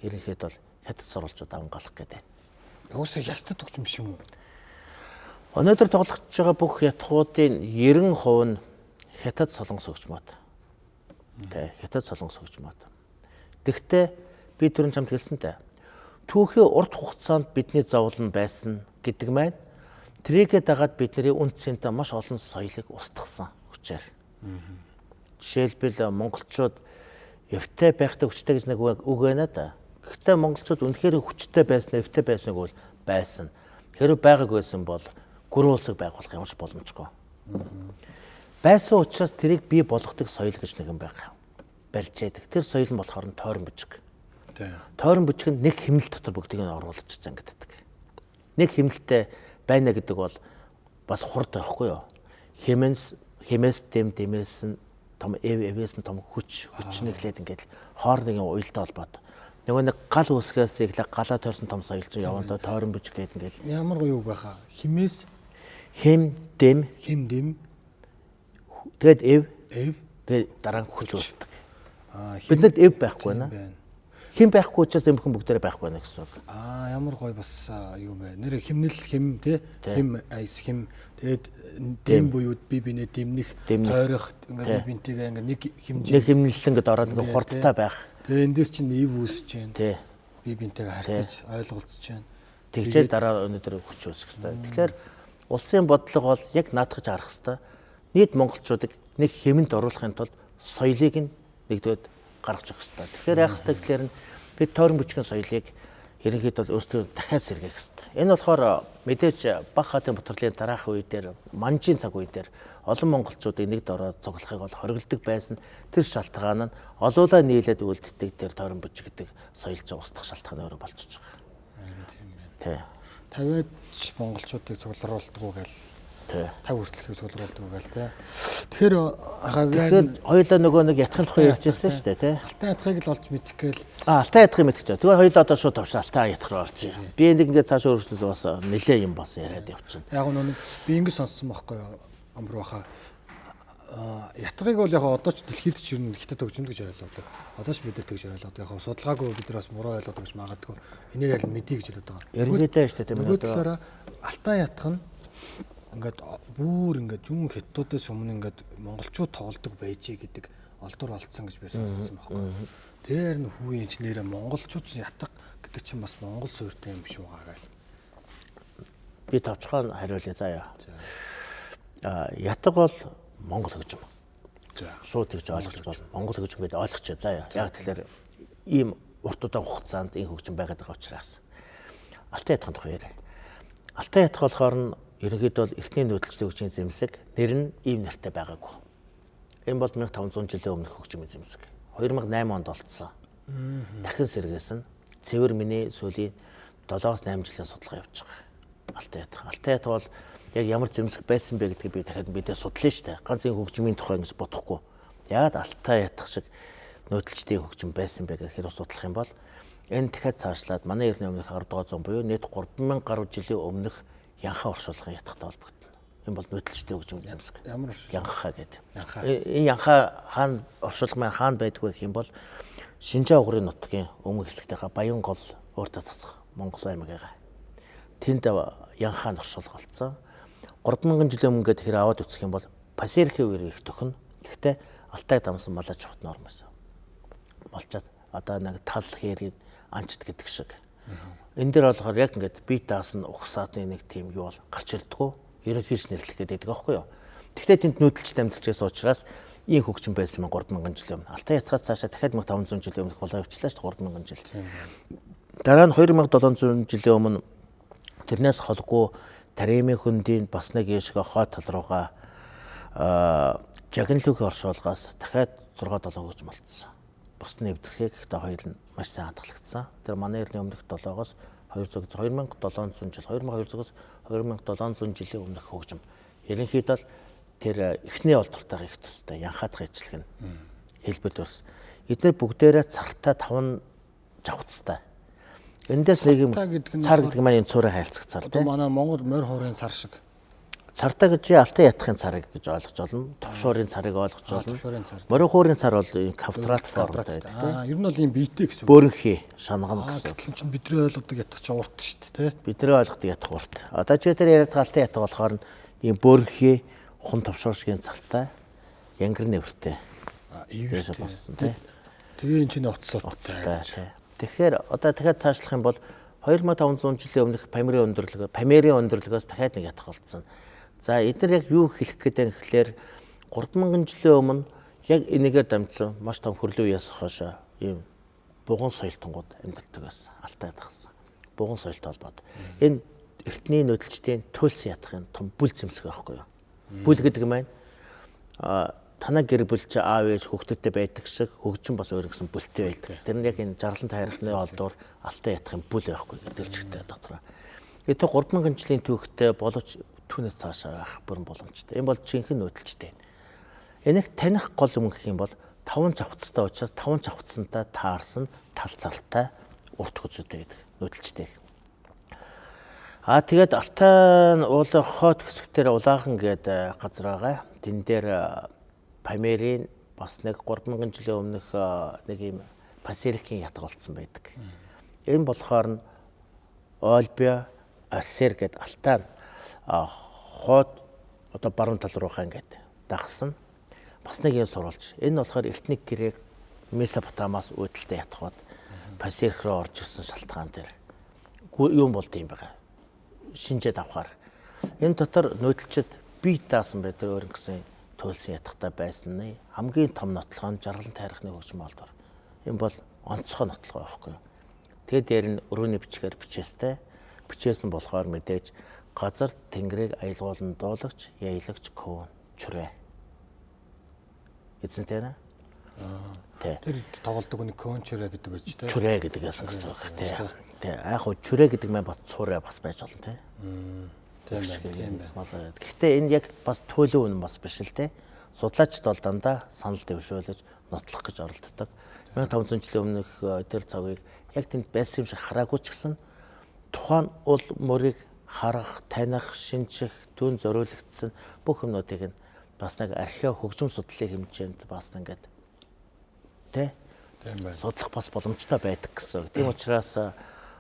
ерөнхийдөө бол хятад сурвалжууд авангалах гэдэг. Угсаа хятад хөгжим биш юм уу? Өнөөдөр тоглогдож байгаа бүх ятгуудын 90% нь хятад солонгос хөгжмөд. Тэ, хятад солонгос хөгжмөд. Тэгвэл би түрүүн чамд хэлсэнтэй. Түүхийн урт хугацаанд бидний зовлон байсан гэдэг маань тэрийгэ дагаад бидний үн цэнтэй маш олон соёлыг устгасан хүчээр. Жишээлбэл монголчууд эвтэй байхдаа хүчтэй гэж нэг үг байна да. Гэхдээ монголчууд үнэхээр хүчтэй байсан, эвтэй байсныг бол байсан. Хэрв байгаагүй байсан бол гүрэн улсыг байгуулах ямар ч боломжгүй. Байсан учраас тэрийг бий болгодог соёл гэж нэгэн байгаа. Барьж яадаг. Тэр соёл нь болохоор нь тойрон бүжиг. Тойрон бүжиг нь нэг химнэл дотор бүгдийг нь оруулж зангиддаг. Нэг химнэлтэй байна гэдэг бол бас хурд байхгүй юу? Хэмээс хэмээс дэм дэмээс нь том эв эвээс нь том хүч хүч нэглээд ингээд хоорондын уялдаа холбоотой. Нөгөө нэг гал үсгээс эхлээ галаа тойрсон том соёлж явандаа тойрон бүжиг гэдэг ингээд ямар гоё үг байхаа. Хэмээс хэм дэм хэм дэм тэгээд эв эв тэгээд дараа нь хүч үүсдэг. Биднэрт эв байхгүй байна. Хэн байхгүй учраас эмхэн бүгдээрээ байхгүй байна гэсэн үг. Аа, ямар гоё бас юу бэ? Нэр химнэл хим тий, хим айс хим, тэгээд дэм буюу би бинээ дэмнэх, тойрох, ингээд би бинтийгээ ингээд нэг хэмжээ нэг химнэлэн ингээд ороод ингээд хурдтай байх. Тэгээ эндээс чинь ив үүсэж байна. Би бинтэйгээ харьцаж ойлголцож байна. Тэгжээ дараа өнөөдөр хүч үүсэх хэрэгтэй. Тэгэхээр улсын бодлого бол яг наадах гэж харах хэрэгтэй. Нийт монголчуудыг нэг хэмэнд оруулахын тулд соёлыг нь нэгдүгээр гаргаж өгөх хэрэгтэй. Тэгэхээр яах хэрэгтэй гэхээр нь бид тойрон бүжгийн соёлыг ерөнхийдөө бол өөрсдөө дахиад сэргээх хэрэгтэй. Энэ болохоор мэдээж Баг хаатын бутарлын дараах үе дээр, манжийн цаг үе дээр олон монголчуудыг нэгд ороод цуглахыг бол хориглодог байсан. Тэр шалтгаан нь олуулаа нийлээд үлддэг тэр тойрон бүжиг гэдэг соёл ч устдах шалтгаан өөрөө болчихж байгаа. Харин тийм байна. Тий. 50-аад монголчуудыг цугларуулдаггүй гэл. Тий. 50 хүртэлхийг цугларуулдаггүй гэл тий. Тэгэхээр Тэгэхээр хоёулаа нөгөө нэг ятгах тухай ярьж байсан шүү дээ тий. Алтай ятхыг л олж мэдэх гээл. Алтай ятхыг мэдэх гэж. Тэгээ хоёулаа одоо шууд товч алтай ятх руу орчих. Би нэг ингээд цааш өөрчлөл бас нэлээ юм бас яриад явчихна. Яг нэг би ингэ сонссон байхгүй юу? Амбар баха. Ятгыг бол яг одоо ч дэлхийд ч ер нь хятад хөгжимд гэж ойлгодог. Одоо ч бид нар тэгж ойлгодог. Яг судалгаагүй бид нар бас муруу ойлгодог гэж магадгүй. Энийг аль мэдье гэж бодод байгаа. Ерөнхийдөө шүү дээ тийм ээ. Нөгөө талаараа алтай ятх нь ингээд бүр ингээд зүүн хятадуудаас өмнө ингээд монголчууд тоглодог байжээ гэдэг олдор олдсон гэж би сонссон байхгүй. Тэр нь хүү юм чи нэрээ монголчууд ятг гэдэг чинь бас монгол суурьтай юм биш үү гээл. Би товчхон хариулъя заяа. Ятг бол монгол хөгжим. За. Шууд тэгж ойлгож байна. Монгол хөгжим гэдээ ойлгочих заяа. Яг тэгэхээр ийм урт удаан хугацаанд энэ хөгжим байгаад байгаа учраас алтай ятгын тухай яриа. Алтай ятг болохоор нь ерөнхийдөө бол эртний нүүдэлчдийн хөгжлийн зэмсэг, нэр нь ийм нэртэй байгаагүй. Энэ бол 1500 жилийн өмнөх хөгжмийн зэмсэг. 2008 онд олдсон. Дахин сэргээсэн. Цэвэр миний сүүлийн 7-8 жилийн судалгаа явж байгаа. Алтай ятг. Алтай ятг бол яг ямар зэмсэг байсан бэ гэдгийг би дахиад мэдээ судлаа шүү дээ. Ганц энэ хөгжмийн тухай ингэж бодохгүй. Яагаад алтай ятг шиг нүүдэлчдийн хөгжим байсан бэ гэхээр судлах юм бол энэ дахиад цаашлаад манай эртний өмнөх 10 дугаар зуун буюу нийт 3000 гаруй жилийн өмнөх янхаа оршуулгын ятгахтай холбогдно. Энэ бол нүүдэлчдийн хөгжмийн зэмсэг. Ямар оршуулга? Янхаа гэдэг. Янхаа. Энэ янхаа хаана оршуулга маань хаана байдгүй гэх юм бол Шинжаа угрын нутгийн өмнөх хэсэгтээ Баянгол өөртөө цацх Монгол аймаг байгаа. Тэнд янхаа оршуулга олцсон. 3000 жилийн өмнө гэдэг хэр аваад үзэх юм бол Пасерхийн үеэр их төхнө. Гэхдээ Алтай дамсан малаж хот норм байсан. Молчаад одоо нэг тал хэрийг анчд гэдэг шиг. Энэ дээр болохоор яг ингээд бие даасан угсаадны нэг тийм юу бол гарч ирдэггүй. Ерөнхийч нэрлэх гэдэг байхгүй юу. Гэхдээ тэнд нүүдэлчд амьдарч байсан учраас ийм хөгжим байсан мөн 3000 жилийн өмнө. Алтай ятгаас цаашаа дахиад 1500 жилийн өмнөх болоо явчлаа шүү дээ 3000 жил. Дараа нь 2700 жилийн өмнө тэрнээс холгүй Таримын хөндийн бас нэг ийшээ хой тал руугаа Жагнлүгийн оршуулгаас дахиад 6 7 хөгжим болцсон. Бус нэвтрхээ гэхдээ хоёр нь маш сайн хадгалагдсан. Тэр манай эртний өмнөх 7-оос 200 2700 жил 2200-аас 2700 жилийн өмнөх хөгжим. Ерөнхийдөө л тэр эхний олдортойгоо их төстэй янхаадах ижлэг нь хэлбэр төрс. Эдгээр бүгдээрээ цартай 5 жавхцтай. Эндээс нэг юм цар гэдэг маань энэ цуурын хайлцах цар тийм. Манай Монгол морь хуурын цар шиг. Цартай гэж алтай ятхын царыг гэж ойлгож болно. Товшуурын царыг ойлгож болно. Товшуурын цар. Морин хуурын цар бол энэ квадрат формтой байдаг тийм. Ер нь бол ийм биетэй гэсэн үг. Бөөрөнхий шангана гэсэн. Гэтэл чинь бидний ойлгодог ятгах чинь урт шүү дээ, тийм. Бидний ойлгодог ятгах урт. Одоо чи тэр яриад байгаа алтай ятгах болохоор нь ийм бөөрөнхий хун товшуур шигийн цартай янгар нэвртэй. Ивэртэй болсон тийм. Тэгээ энэ чинь утастай тийм. Тэгэхээр одоо дахиад цаашлах юм бол 2500 жилийн өмнөх Памирын өндөрлөгөө, Памирын өндөрлөгөөс дахиад нэг ятгах болцсон. За эдгээр яг юу хэлэх гээд байна гэхлээр 3000 жилийн өмнө яг энэгээр дамжсан маш том хөрлөн үеэс хойш ийм буган соёлтонгууд амьдардаг байсан. Алтай ятгасан. Буган соёлтой холбоотой. Энэ эртний нүүдэлчдийн төлс ятгахын том бүл зэмсэг байхгүй юу? Бүл гэдэг маань танаа гэр бүл чи аав ээж хүүхдүүдтэй байдаг шиг хөгжим бас өөр гэсэн бүлтэй байдаг. Тэр нь яг энэ жарлан тайрхны олдвор алтай ятгахын бүл байхгүй гэдэг чигтэй дотроо. Тэгээ 3000 жилийн түүхтэй боловч түүнээс цаашаа байх бүрэн боломжтой. Энэ бол жинхэнэ нүүдэлчтэй. Энийх таних гол юм гэх юм бол 5 жавхцтай учраас 5 жавхцантай таарсан тал цалтай урт хүзүүтэй гэдэг нүүдэлчтэй. Тэгээд Алтай уулын хот хэсэгтэр Улаахан гэдэг газар байгаа. Тэн дээр Памирын бас нэг 3000 жилийн өмнөх нэг ийм Пасерикийн ятга болцсон байдаг. Энэ болохоор нь Ольбиа, Ассер гэд Алтай хоод одоо баруун тал руугаа ингээд дагсан. Бас нэг юм сурвалж. Энэ болохоор эртний грек Месопотамаас үүдэлтэй ятгууд Пасерик руу орж ирсэн шалтгаан дээр юм болд юм байгаа. Шинжээд авахар. Энэ дотор нүүдэлчд бие даасан байдаг өөр гэсэн туйлсан ятгатай байсан нь хамгийн том нотлогоо нь жаргалан тайрхны хөгжим олдвор. Энэ бол онцгой нотлогоо байхгүй юу. Тэгээд дээр нь өрөөний бичгээр бичээстэй. Бичээсэн болохоор мэдээж газар тэнгэрийг аялгуулан дуулагч, яйлагч көн чүрээ. Эзэнтэй нэ? Тэ. Тэр тоглодог нэг көн чүрээ гэдэг байж тэ. Чүрээ гэдэг ясан гэсэн үг тий. Тэ. Яг хуу чүрээ гэдэг маань бас цуураа бас байж болно тий. Тийм байна. Гэхдээ энэ яг бас туйлын үнэн бас биш л тий. Судлаачид бол дандаа санал дэвшүүлж нотлох гэж оролддог. 1500 жилийн өмнөх тэр цагийг яг тэнд байсан юм шиг хараагүй ч гэсэн тухайн уул мөрийг харах, таних, шинжих, түүн зориулагдсан бүх юмнуудыг нь бас нэг архео хөгжим судлалын хэмжээнд бас ингээд тий судлах бас боломжтой байдаг гэсэн. Тийм учраас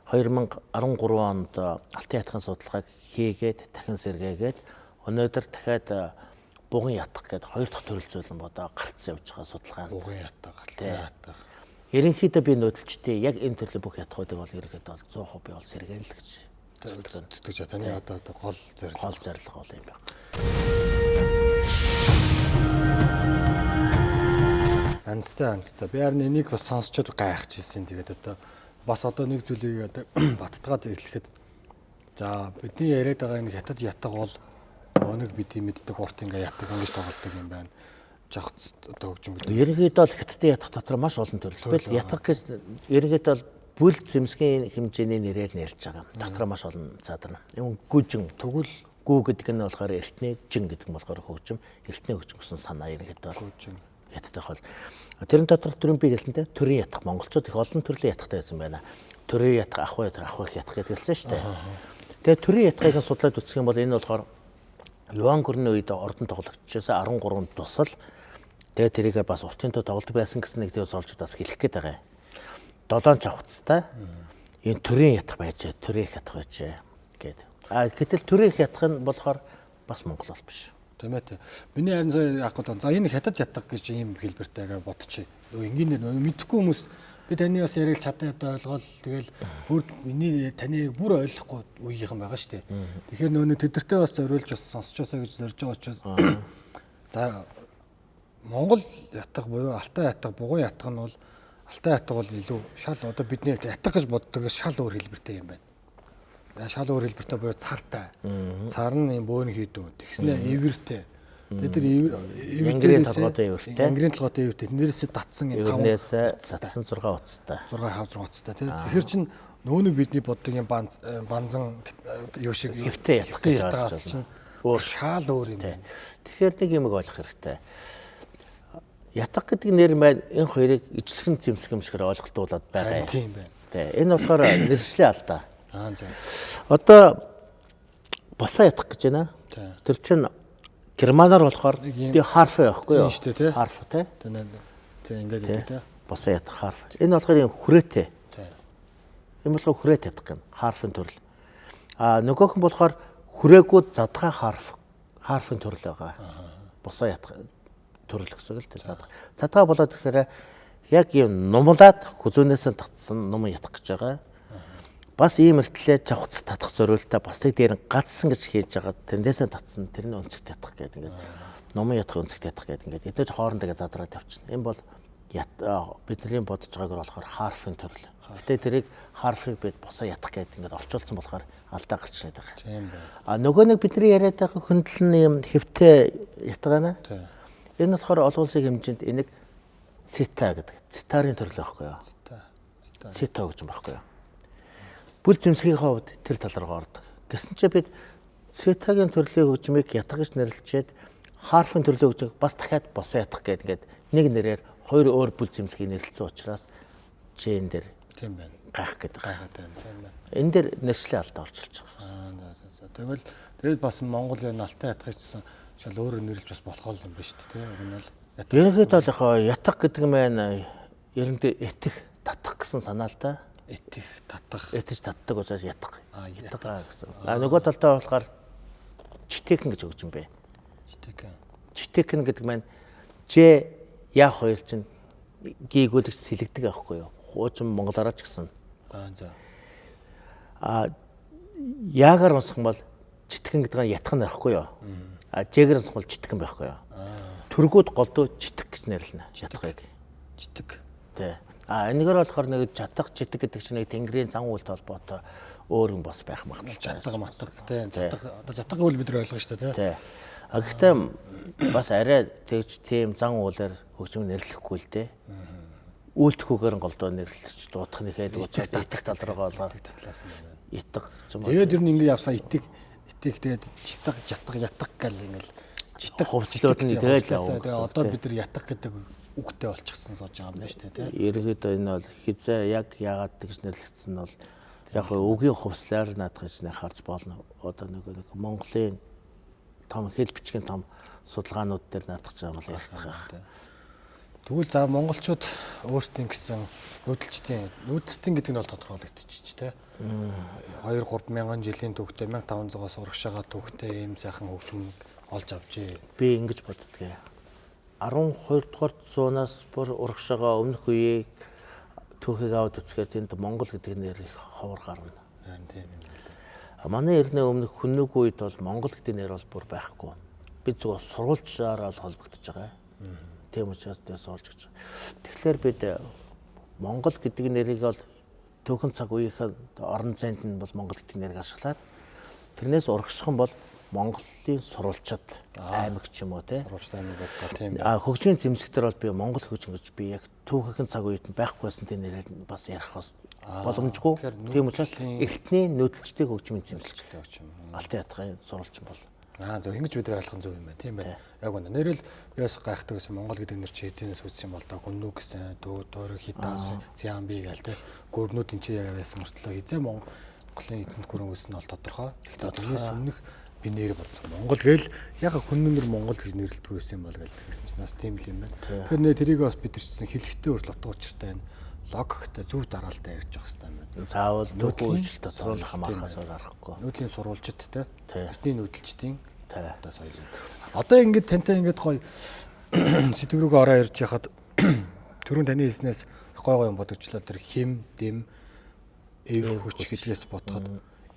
2013 онд Алтан ятгын судалгааг хийгээд дахин сэргээгээд өнөөдөр дахиад буган ятг гэдэг хоёр дахь төрөл зүйл нь бодоо гарцсан явж байгаа судалгаа. Буган ятг, алтан ятг. Ерөнхийдөө би нүүдэлчдээ яг энэ төрлийн бүх ятгуудыг бол ерөнхийдөө бол 100% би бол сэргээн л гэж сэтгэж байна. Таны одоо гол зорилго. Гол зорилго бол юм байна. Анцтай. Би харин энийг бас сонсчод гайхчихсэн. Тэгээд одоо бас одоо нэг зүйлийг одоо баттгаад эхлэхэд за бидний яриад байгаа энэ хятад ятг бол өнөг бидний мэддэг урт ингээ ятг ингэж тоглодог юм байна. Жавц одоо хөгжим гэдэг. Ерөнхийдөө бол хятадын ятг дотор маш олон төрөл. Бид ятг гэж ерөнхийдөө бол бүл зэмсгийн хэмжээний нэрээр нэрлэж байгаа. Дотор маш олон цаадар. Юм гүжин Тэгвэл гүү гэдэг нь болохоор эртний жин гэдэг нь болохоор хөгжим, эртний хөгжим гэсэн санаа ерөнхийдөө бол гүжин. Хятад бол тэрэн дотор төрийн би хэлсэнтэй төрийн ятг монголчууд их олон төрлийн ятгтай байсан байна. Төрийн ятг, ахуй ятг, ахуй ятг гэдэг хэлсэн шүү дээ. Тэгээ төрийн ятгийг судлаад үзэх юм бол энэ болохоор Юан гүрний үед ордон тоглогчжсэн 13 тусал. Тэгээ тэрийгээ бас уртын тоо тоглолт байсан гэсэн нэг тийм солжууд бас хэлэх гээд байгаа юм. Долоон чавцтай энэ төрийн ятг байжээ, төрийн ятг байжээ гэд. А гэтэл төрийн ятг нь болохоор бас монгол бол биш. Тийм ээ. Миний харин сая яах гэдэг. За энэ хятад ятг гэж ийм хэлбэртэйгээ бодчих. Нөгөө энгийнээр мэдхгүй хүмүүс би таны бас яриаг чадан ядаа ойлгоол тэгэл бүр миний таны бүр ойлгохгүй үеийнхэн байгаа шүү дээ. Тэгэхээр нөгөө тэдэртээ бас зориулж бас сонсчоосоо гэж зорж байгаа учраас за Монгол ятг буюу Алтай ятг, Буган ятг нь бол Алтай ятг бол илүү шал одоо бидний ятг гэж боддог шал өөр хэлбэртэй юм байна. Шал өөр хэлбэртэй буюу цартай. Цар нь юм бөөн хийдүү. Тэгснэ эвэртэй. Тэгээд тэр Энгэрийн толгойтой эвэртэй. Энгэрийн толгойтой эвэртэй. Тэрнээсээ татсан юм 5 татсан 6 утастай. 6 5 6 утастай тий. Тэгэхээр чин нөгөө нэг бидний боддог юм банзан юу шиг хэвтэй ятгах гэж ятгаас чинь өөр шал өөр юм байна. Тэгэхээр нэг юм ойлгох хэрэгтэй. Ятг гэдэг нэр маань энэ хоёрыг ижилхэн зэмсэг юм шигээр ойлголтуулад байгаа юм. Тийм байна. Тэ. Энэ болохоор нэршлийн алдаа. Аа за. Одоо босоо ятгах гэж байна. Тэр чинь германаар болохоор ди харф байхгүй юу? Тийм шүү дээ, тий. Харф тий. Тэ ингээд гэдэг тий. Босоо ятгах харф. Энэ болохоор юм хүрээтэй. Тий. Энэ болохоор хүрээт ятгах юм. Харфын төрөл. Аа нөгөөх нь болохоор хүрээгүй задгаа харф. Харфын төрөл байгаа. Босоо ятгах төрөл гэсэн үг л тэр задгаа. Задгаа болоод ирэхээр яг юм нумлаад хүзүүнээс нь татсан нум ятгах гэж байгаа. Бас ийм мөртлөө чавхц татах зориултаа бас тэг дээр гадсан гэж хийж байгаа. Тэрнээсээ татсан тэрний өнцөгт ятгах гэдэг ингээд нумын ятгах өнцөгт ятгах гэдэг ингээд эдгээр хоорондоо задраад явчихна. Энэ бол бидний бодож байгаагаар болохоор харфын төрөл. Гэтэ тэрийг харфыг бид босоо ятгах гэдэг ингээд орчуулсан болохоор алдаа гарч ирээд байгаа. Тийм байна. А нөгөө нэг бидний яриад байгаа хөндлөн нь юм хэвтэй ятгаа нэ. Тийм. Энэ болохоор олон улсын хэмжээнд энийг цита гэдэг. Цитарын төрөл байхгүй юу? Цита. Цита гэж юм байхгүй юу? Бүл зэмсгийн хувьд тэр тал руу ордог. Гэсэн чинь бид цитагийн төрлийн хөгжмийг ятгах гэж нэрлэчихэд харфын төрлийн хөгжмийг бас дахиад босоо ятгах гэдэг ингээд нэг нэрээр хоёр өөр бүл зэмсгийг нэрлэсэн учраас чи энэ дээр Тийм байна. гайх гэдэг. Гайхаад байна. Тийм байна. Энэ дээр нэршлийн алдаа орчилж байгаа. Аа за. Тэгэл бас Монгол энэ Алтай ятгах гэсэн шал өөрөөр нэрлэж бас болох юм байна шүү дээ. Уг нь бол Ерөнхийдөө л яг ятгах гэдэг маань ерөнхийдөө этэх Татах гэсэн санаалтай. Этих, татах. Этэж татдаг учраас ятг. Ятга гэсэн. А нөгөө талдаа болохоор читэхэн гэж өгч юм бэ. Читэхэн. Читэхэн гэдэг маань ж я хоёр чинь гийгүүлэгч сэлэгдэг аахгүй юу? Хуучин монголоор ч гэсэн. Аа за. А яагаар унсах юм бол читгэн гэдэг нь ятх нь байхгүй юу? А жэгээр унсах бол читгэн байхгүй юу? Төргүүд голдуу читэг гэж нэрлэнэ. Ятгыг. Читэг. Тэ. А энэгээр болохоор нэг чатах читэг гэдэг чинь нэг тэнгэрийн зан үйлтэй холбоотой өөр юм бас байх магадлалтай. Чатга матга тий. Чатга одоо чатга гэвэл бид нар ойлгоно шүү дээ тий. А гэхдээ бас арай тэгж тийм зан үйлээр хөгжим нэрлэхгүй л дээ. Үйлдэхүүгээр нь голдоо нэрлэж дуудах нь ихэд учраас итэх тал руугаа болоо. Талаас нь байна. Итг ч юм уу. Тэгээд ер нь ингэ явсан итэг итэг тэгээд читэг жатга ятг гэл ингээл читэг хувцлууд нь тэгээд л явна. Тэгээд одоо бид нар ятг гэдэг үгтэй болчихсон сууж байгаа юм байна шүү дээ тий. Ерөнхийдөө энэ бол хизээ яг яагаад тэгж нэрлэгдсэн нь бол яг үгийн хувцлаар наадах гэж нэг харж болно. Одоо нэг Монголын том хэл бичгийн том судалгаанууд дээр наадах гэж байгаа бол яригдах байх. Тэгвэл за монголчууд өөрсдийн гэсэн нүүдэлчдийн гэдэг нь бол тодорхойлогдчих тий. 2 3 мянган жилийн түүхтэй 1500-аас урагшаага түүхтэй ийм сайхан хөгжим олж авчээ. Би ингэж боддгийг. 12 дугаар зуунаас бүр урагшаага өмнөх үеийг түүхийг аваад үзэхээр тэнд Монгол гэдэг нэр их ховор гарна. Харин тийм юм байна. Манай эртний өмнөх хүннүг үед бол Монгол гэдэг нэр бол бүр байхгүй. Бид зүгээр сурвалжаар л холбогдож байгаа. Тийм учраас тэр сурвалж гэж. Тэгэхээр бид Монгол гэдэг нэрийг бол түүхэн цаг үеийнхэн орон зайд нь бол Монгол гэдэг нэрийг ашиглаад тэрнээс урагших нь бол Монголын сурвалжид аймаг ч юм уу тий. Сурвалжид аймаг гэдэг тийм. А хөгжмийн зэмсэг дээр бол би Монгол хөгжим гэж би яг түүхэн цаг үед нь байхгүйсэн тийм нэрээр бас ярих боломжгүй. Тийм учраас эртний нүүдэлчдийн хөгжмийн зэмсэгтэй хөгжим. Алтан ятгын сурвалж бол. Аа зөв ингэж бид нар ойлгох нь зөв юм байна. Тийм байна. Яг үнэ. Нэрэл би бас гайхдаг байсан. Монгол гэдэг нэр чи эзэнээс үүссэн юм бол доо хүннү гэсэн, дөө хитаас, Сиамби гээл те. Гүрнүүд энэ чи яг байсан мөртлөө хизээ Монголын эзэнт гүрэн үүсэн нь бол тодорхой. Тэгэхдээ тэрнээс өмнөх би нэр бодсон. Монгол гээл яг хүннүнэр Монгол гэж нэрлэдэг байсан юм бол гээл гэсэн чинь бас тийм л юм байна. Тэгэхээр нэ тэрийг бас бид нар чсэн хэлэхдээ хүртэл утга учиртай энэ логиктой зөв дараалтай ярьж явах хэрэгтэй юм байна. Заавал нүүдлийн үйлчлэл тодруулах хамаарахаас өөр аргагүй. Нүүдлийн сурвалжит те. Эртний нүүдэлчдийн одоо соёл. Одоо ингээд тантай ингээд гоё сэтгэв рүүгээ ороо ирж яхад түрүүн таны хэлснээс гой гой юм бодогчлаа. Тэр хим, дэм, эв хүч гэдгээс бодоход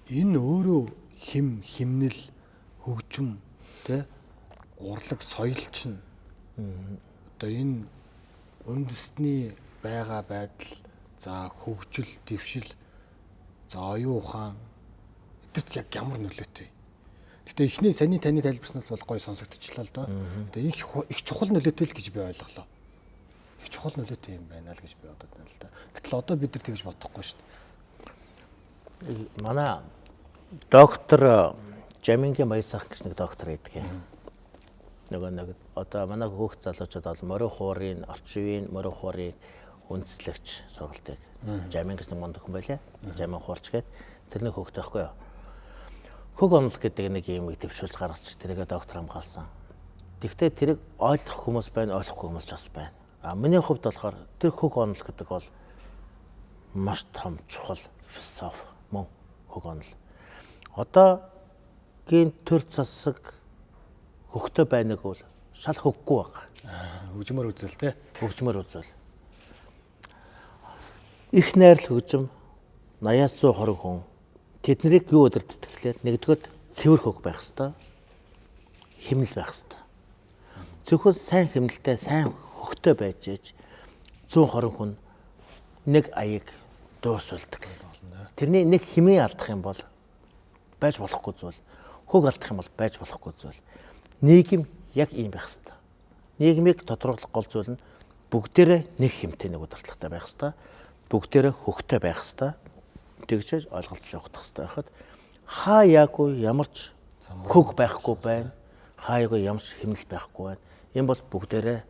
энэ өөрөө хим, химнэл, хөгжим те урлаг соёл чинь одоо энэ үндэстний байгаа байдал, за хөгжил, дэвшил, за оюун ухаан эдгэрт яг ямар нөлөөтэй. Гэтэ эхний саний таны тайлбарснаас бол гоё сонсогдчихлоо л доо. Гэтэ их чухал нөлөөтэй л гэж би ойлголоо. Их чухал нөлөөтэй юм байна л гэж би бодод байна л да. Гэтэл одоо бид нар тэгж бодохгүй шүү дээ. Манай доктор Жамингийн Баярсах гэж нэг доктор байдаг юм. Нөгөө нэг одоо манай хөөх залуучууд бол морин хуурын, орчин үеийн морин хуурын үндэслэгч сургалтыг. Жамин гэж нэг мундаг хүн байлаа. Жамин хуурч гээд тэрний хөөхтэй байхгүй юу? Хөх онол гэдэг нэг юм дэвшүүлж гаргаж тэрийгэ доктор хамгаалсан. Тэгвэл тэрийг ойлгох хүмүүс байна, ойлгохгүй хүмүүс ч бас байна. А миний хувьд болохоор тэр хөх онол гэдэг бол маш том чухал философи мөн хөх онол. Одоогийн төр засаг хөхтэй байнаг бол шал хөггүй байгаа. Хөгжмөр үзэл те. Хөгжмөр үзэл. Их найрал хөгжим 80-аас 120 хүн тэднийг юу удирдах гэхлээр нэгдүгээр цэвэр хөг байх ёстой. Химнэл байх ёстой. Зөвхөн сайн химнэлтэй, сайн хөгтэй байж ээж 120 хүн нэг аяыг дуурсуулдаг. Тэрний нэг химээ алдах юм бол байж болохгүй зүйл. Хөг алдах юм бол байж болохгүй зүйл. Нийгэм яг ийм байх ёстой. Нийгмийг тодорхойлох гол зүйл нь бүгдээрээ нэг хэмтэй нэг удирдлагатай байх ёстой. Бүгдээрээ хөгтэй байх ёстой. Тэгж ойлголцол явагдах ёстой байхад хаа яагүй ямар ч хөг байхгүй байна. Хаа яагүй ямар ч хэмнэл байхгүй байна. Энэ бол бүгдээрээ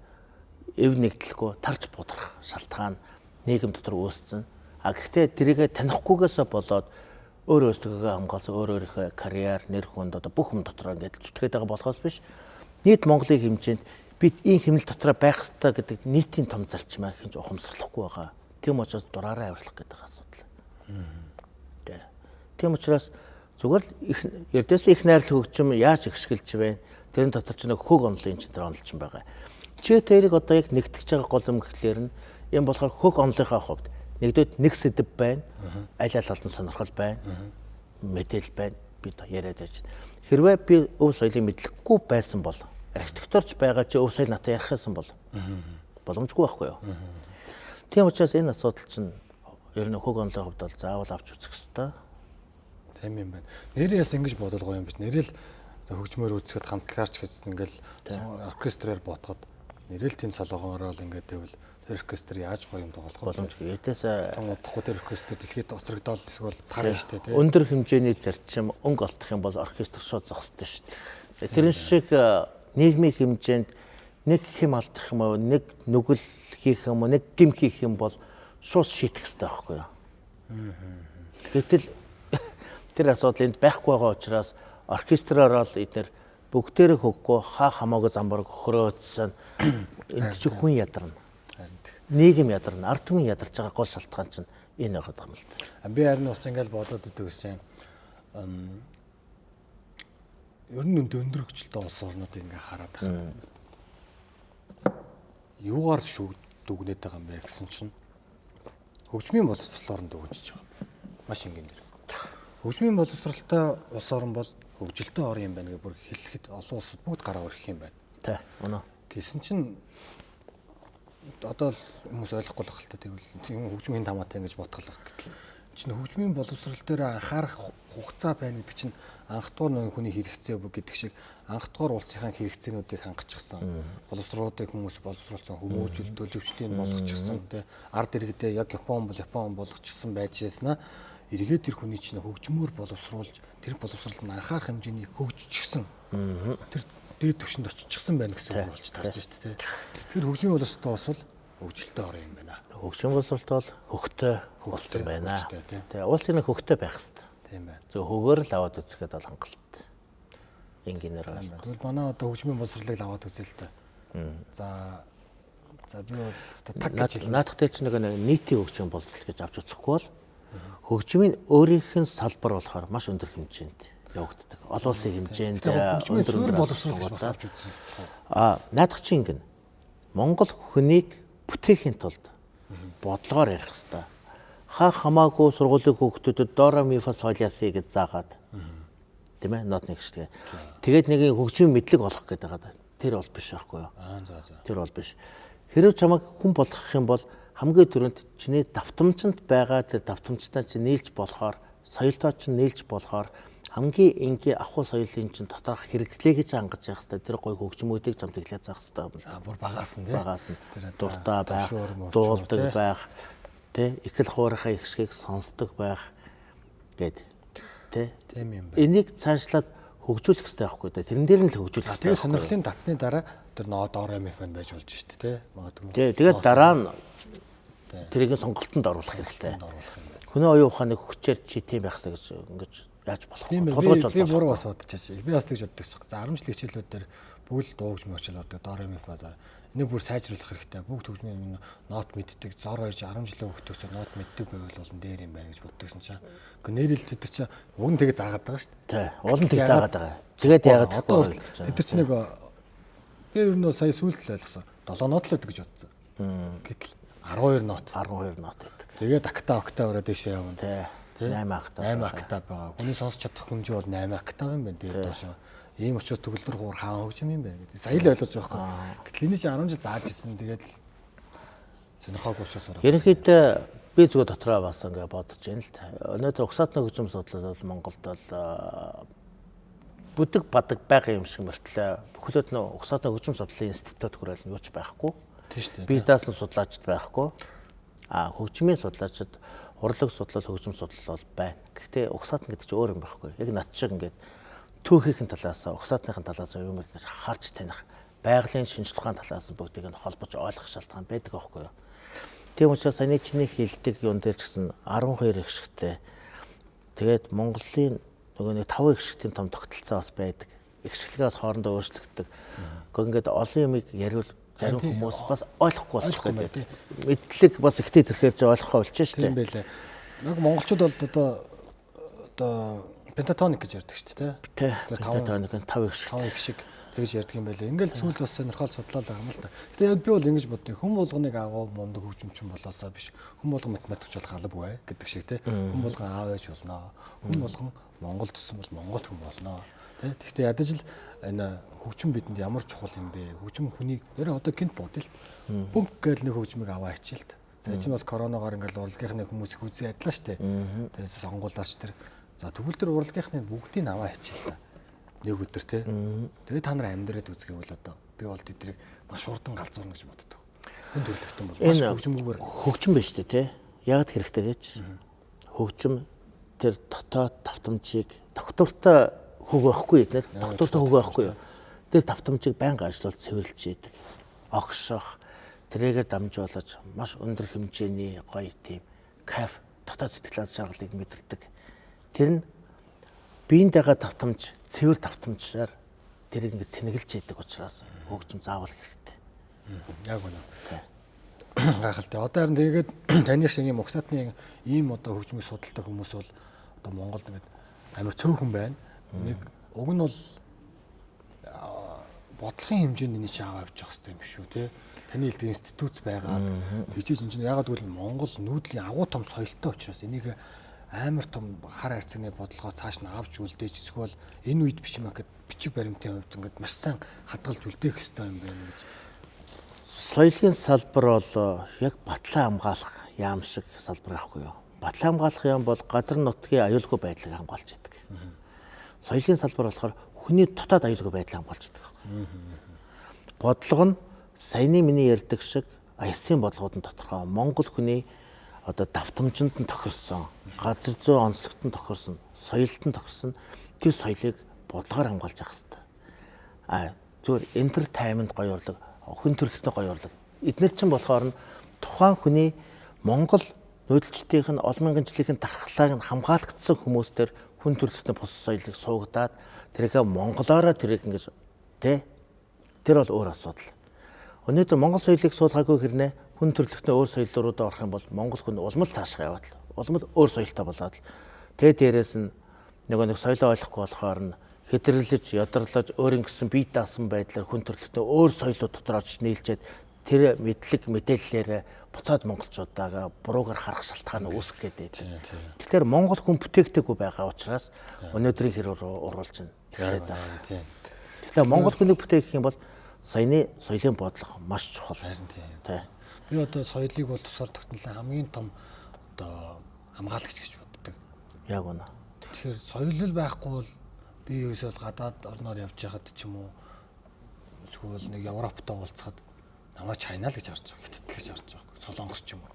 эв нэгдлэхгүй тарж будрах шалтгаан нийгэм дотор үүссэн. А гэхдээ тэрийгэ танихгүйгээсээ болоод өөр өөрсдөө хамгаалсан, өөр өөрийнхөө карьер, нэр хүнд одоо бүх юм дотор ингээд зүтгээд байгаа болохоос биш. Нийт Монголын хэмжээнд бид ийм хэмнэл дотор байх ёстой гэдэг нийтийн том зарчмаа хинж ухамсарлахгүй байгаа. Тийм учраас дураараа авирлах гэдэг асуудал. Тэ. Тийм учраас зүгээр л эрдээс их найрлах хөгжим яаж ихшгэлж вэ? Тэрэн дотор ч нэг хөг онлын чинь тэр онол чинь байгаа. Чи тэрийг одоо яг нэгтгэж байгаа гол юм гэхлээр нь юм болохоор хөг онлынхаа хувьд нэгдүгээр нэг сэдэв байна. Аль аль талд нь сонирхол байна. Мэдээлэл байна. Би яриад байж. Хэрвээ би өв соёлыг мэдлэхгүй байсан бол архитекторч байгаа чи өв соёл надад ярих байсан бол боломжгүй байхгүй юу? Тийм учраас энэ асуудал чинь ер нь хөг онлын хувьд бол заавал авч үзэх ёстой. Тийм юм байна. Нэрээс ингэж бодол гоё юм биш. Нэрэл хөгжмөр үзэхэд хамтлагаарч гэж ингээл оркестрээр ботход нэрэл тийм солонгороо л ингээд байвал тэр оркестр яаж гоё юм тоглох боломжгүй. Эдээс удахгүй тэр оркестр дэлхийд осрогдоол эсвэл тарна шүү дээ. Өндөр хэмжээний зарчим өнгө олдох юм бол оркестр шууд зогсдоо шүү дээ. Тэрэн шиг нийгмийн хэмжээнд нэг хэм алдах юм уу, нэг нүгэл хийх юм уу, нэг гим хийх юм бол шууд шийтгэх хэрэгтэй байхгүй юу? Гэтэл тэр асуудал энд байхгүй байгаа учраас оркестраараа л эднэр бүгдээрээ хөггүй хаа хамаагүй замбарг хөрөөдсөн энд чи хүн ядарна. Нийгэм ядарна, ард түмэн ядарч байгаа гол шалтгаан чинь энэ байгаад байгаа юм л да. Би харин бас ингээл бодоод идэв гэсэн. Ер нь өндөр хөгжилтэй улс орнуудыг ингээ хараад байхад юугаар шүүг дүгнээд байгаа юм бэ гэсэн чинь хөгжмийн боловсролоор нь дүгнэж байгаа юм. Маш энгийн нэр. Хөгжмийн боловсролтой улс орн бол хөгжилтэй орн юм байна гэж бүр хэлэхэд олон улсууд бүгд гараа өргөх юм байна. Тэ, үнэ. Гэсэн чинь одоо л хүмүүс ойлгохгүй л та тэгвэл тийм хөгжмийн тамаатай ингэж бодголох гэтэл чинь хөгжмийн боловсрол дээр анхаарах хугацаа байна гэдэг чинь анхдугаар нэг хүний хэрэгцээ гэдэг шиг анхдугаар улсынхаа хэрэгцээнүүдийг хангацчихсан. Боловсролуудыг хүмүүс боловсруулсан, хүмүүжил төлөвчлөлийн болгочихсан, тэ ард иргэдээ яг Япон бол Япон болгочихсан байж яснаа эргээд тэр хүний чинь хөгжмөөр боловсруулж тэр боловсролд нь анхаарах хэмжээний хөгжчихсэн. Тэр дээд түвшинд очичихсан байна гэсэн үг болж таарж шүү дээ. Тэр хөгжмийн боловсролтой улс бол хөгжилтэй орн юм байна. Хөгжмийн боловсролтой бол хөгтэй болсон байна. Тэгээ улс энэ хөгтэй байх хэрэгтэй. Тийм байна. Зөв хөгөөр л аваад үзэхэд бол хангалттай. Энгийнээр байна. Тэгвэл манай одоо хөгжмийн боловсролыг л аваад үзье л дээ. За би бол таг гэж хэлнэ. Наадах дээр чинь нэг нийтийн хөгжмийн боловсрол гэж авч үзэхгүй бол хөгжмийн өөрийнх нь салбар болохоор маш өндөр хэмжээнд явагддаг. Олон улсын хэмжээнд өндөр боловсрол гэж бас авч үзсэн. Наадах чинь ингэнэ. Монгол хүнийг бүтээхийн тулд бодлогоор ярих хэрэгтэй. Хаа хамаагүй сургуулийн хүүхдүүдэд до ре ми фа соль ля си гэж заагаад тийм нотны гişлгээ. Тэгээд нэг хөгжмийн мэдлэг олох гэдэг байгаа. Тэр бол биш байхгүй юу? Тэр бол биш. Хэрв чамайг хүн болгох юм бол хамгийн түрүүнд чиний давтамжинд байгаа тэр давтамжтай чинь нийлж болохоор, соёлтой чинь нийлж болохоор хамгийн энгийн ахуй соёлын чинь доторх хэрэглээ гэж хангаж явах хэрэгтэй. Тэр гой хөгжмүүдийг зам тэглээ заах хэрэгтэй юм. Бүр багаас нь тий. Багаас нь. Дуртай байх, дуулдаг байх, тий, ихэл хуурайхаа ихшгийг сонсдог байх гэд тий. Тийм юм байна. Энийг цаашлаад хөгжүүлэх хэрэгтэй байхгүй дээ. Тэрэн дээр нь л хөгжүүлэх хэрэгтэй. Тэгээ сонирхлын татсны дараа тэр ноо доор МФН байж болж шүү дээ, тий. Магадгүй. Тий, тэгээд дараа нь тэрийг сонголтонд оруулах хэрэгтэй. Хүний оюун ухааныг хүчээр чи тийм байх хэрэгтэй гэж ингэж яаж болох вэ? Тулгууч бол. Би буруу бас бодчихсон. Би бас тэгж боддог шээ. За 10 жилийн хичээлүүд дээр бүгд л дуу хөгжмийн хичээл ордог. Доор МФ за. Энийг бүр сайжруулах хэрэгтэй. Бүгд хөгжмийн нот мэддэг. Зор 2 10 жилийн хүүхдөөсөө нот мэддэг байвал болон дээр юм байна гэж боддогсон чинь. Гэхдээ нэрэл тэд нар чинь уг нь тэгээ заагаад байгаа шүү дээ. Тий. Уул нь тэг заагаад байгаа. Тэгээд яагаад одоо тэд нар чинь нэг би ер нь сая сүүлд л ойлгосон. 7 нот л байдаг гэж бодсон. Гэтэл 12 нот. 12 нот байдаг. Тэгээд октав өрөө дэшээ явна. Тий. 8 октав. 8 октав байгаа. Хүний сонсч чадах хэмжээ бол 8 октав юм байна. Тэгээд доош. Ийм учраас төгөлдөр хуур хаан хөгжим юм байна гэдэг. Сая л ойлгож байгаа байхгүй. Гэтэл энэ чинь 10 жил зааж исэн. Тэгээд сонирхоогүй учраас ороо. Ерөнхийдөө би зүгээр дотроо бас ингээ бодож байна л та. Өнөөдөр угсаатны хөгжим судлал бол Монголд бол бүдэг бадаг байгаа юм шиг мөртлөө бүхлөд нь угсаатны хөгжим судлалын институт хүрэл нь юу ч байхгүй. Тийм шүү дээ. Бие даасан судлаачд байхгүй. Хөгжмийн судлаачид урлаг судлал, хөгжим судлал бол байна. Гэхдээ угсаатна гэдэг чинь өөр юм байхгүй. Яг над шиг ингээд түүхийнхэн талаас, угсаатныхын талаас юм ингэж харж таних, байгалийн шинжлэх ухааны талаас бүгдийг нь холбож ойлгох шалтгаан байдаг байхгүй юу? Тийм учраас саяны чиний хэлдэг юм дээр ч гэсэн 12 эгшигтэй. Тэгээд Монголын нөгөө нэг 5 эгшигтийн том тогтолцоо бас байдаг. Эгшиглэгээс хоорондоо өөрчлөгддөг. Гэхдээ ингээд олон юмыг яриул Зарим хүмүүс бас ойлгохгүй болчих гэдэг. Мэдлэг бас ихтэй тэрхээр ч ойлгохгүй болчих шүү дээ. Тийм байлээ. Яг монголчууд бол одоо пентатоник гэж ярьдаг шүү дээ, тий. Пентатоник нь 5 их шиг. 5 их шиг тэгж ярьдаг юм байлээ. Ингээл сүүлд бас сонирхол судлаад байгаа юм л та. Гэтэ би бол ингэж боддог. Хүн болгоныг агуу мундаг хөгжимчин болоосаа биш. Хүн болгон математикч болох албагүй гэдэг шиг тий. Хүн болгон аав ээж болно. Хүн болгон Монгол төссөн бол монгол хүн болно. Тэ. Гэхдээ ядаж л энэ хөгжим бидэнд ямар чухал юм бэ? Хөгжим хүний нэрээ одоо гинт бодъё л. Бөнк гээл нэг хөгжмийг аваа хичээл т. За чинь бас коронавигоор ингээл урлагийнхны хүмүүс их үзээ ядлаа штэ. Тэгээ сонгуулаарч тэр. За тэгвэл тэр урлагийнхны бүгдийг аваа хичээл та. Нэг өдөр те. Тэгээ та нар амьдраад үзэх юм бол одоо би бол тэднийг маш хурдан галзуурна гэж боддог. Хүн төрөлхтөн бол маш хөгжимгүйгээр хөгжим биш үү те. Яг хэрэгтэй гэж. Хөгжим тэр дотоод давтамжийг доктортой хөг байхгүй эднэр. Доктортой хөг байхгүй юу? Тэр давтамжийг байнга ажиллуулж цэвэрлж яадаг. Огшох тэрээгээр дамжуулаж маш өндөр хэмжээний гоё тийм кайф дотоод сэтгэл аз жаргалыг мэдэрдэг. Тэр нь биеинд байгаа давтамж, цэвэр давтамжаар тэрийг ингэ цэнэглэж яадаг учраас хөгжим заавал хэрэгтэй. Яг үнэ. Гайхалтай. Одоо харин тэгээд таны шиг ийм угсаатны ийм одоо хөгжмийг судалдаг хүмүүс бол одоо Монголд ингээд амар цөөхөн байна. Нэг уг нь бол бодлогын хэмжээнд энийг чи аваа авчих хэрэгтэй юм биш үү те. Таны хэлдэг институт байгаад тэгжээж энэ чинь ягаад гэвэл Монгол нүүдлийн агуу том соёлтой учраас энийг амар том хар хайрцагны бодлогоо цааш нь авч үлдээж эсвэл энэ үед биш юм гэхэд бичиг баримтын хувьд ингээд маш сайн хадгалж үлдээх ёстой юм байна гэж. Соёлын салбар бол яг батлан хамгаалах яам шиг салбар байхгүй юу? Батлан хамгаалах яам бол газар нутгийн аюулгүй байдлыг хамгаалж яадаг. Соёлын салбар болохоор хүний дотоод аюулгүй байдлыг хамгаалж яадаг. Бодлого нь саяны миний ярьдаг шиг аясын бодлогод нь тодорхой. Монгол хүний одоо давтамжинд нь тохирсон, газар зүй онцлогт нь тохирсон, соёлт нь тохирсон тэр соёлыг бодлогоор хамгаалж явах хэрэгтэй. А зүгээр entertainment гоё урлаг, хүн төрөлхтний гоё урлаг. Эднэр чинь болохоор нь тухайн хүний Монгол нүүдэлчдийнх нь олон мянган жилийн дархлааг нь хамгаалагдсан хүмүүс төр хүн төрөлхтний бус соёлыг суугдаад тэрийг монголоороо тэрийг ингэж тэ тэр бол өөр асуудал. Өнөөдөр монгол соёлыг суулгаагүй хэрнээ хүн төрөлхтний өөр соёл руу орох юм бол монгол хүн улам л цаашаа яваад л улам л өөр соёлтой болоод л тэгээ дээрээс нь нөгөө нэг соёлоо ойлгохгүй болохоор нь хэдэрлэж, ядарлаж өөр ингэсэн бие даасан байдлаар хүн төрөлхтний өөр соёлууд дотор очиж нийлжээд тэр мэдлэг мэдээллээр буцаад монголчуудаа буруугаар харах шалтгаан үүсгэх гээд байдаг. Тэгэхээр монгол хүн бүтээгдэхүү байгаа учраас өнөөдрийн хэрэг уруулж байна. Ихсээд байгаа. Тэгэхээр монгол хүнийг бүтээх юм бол саяны соёлын бодлого маш чухал. Харин тийм. Би одоо соёлыг бол тусгаар тогтнолын хамгийн том одоо хамгаалагч гэж боддог. Яг үнэ. Тэгэхээр соёл байхгүй бол би ерөөсөө гадаад орноор явж байхад ч юм уу эсвэл нэг Европтой уулзахад намайг Чайна л гэж харж байгаа, Хятад л гэж харж байгаа. Солонгос ч юм уу.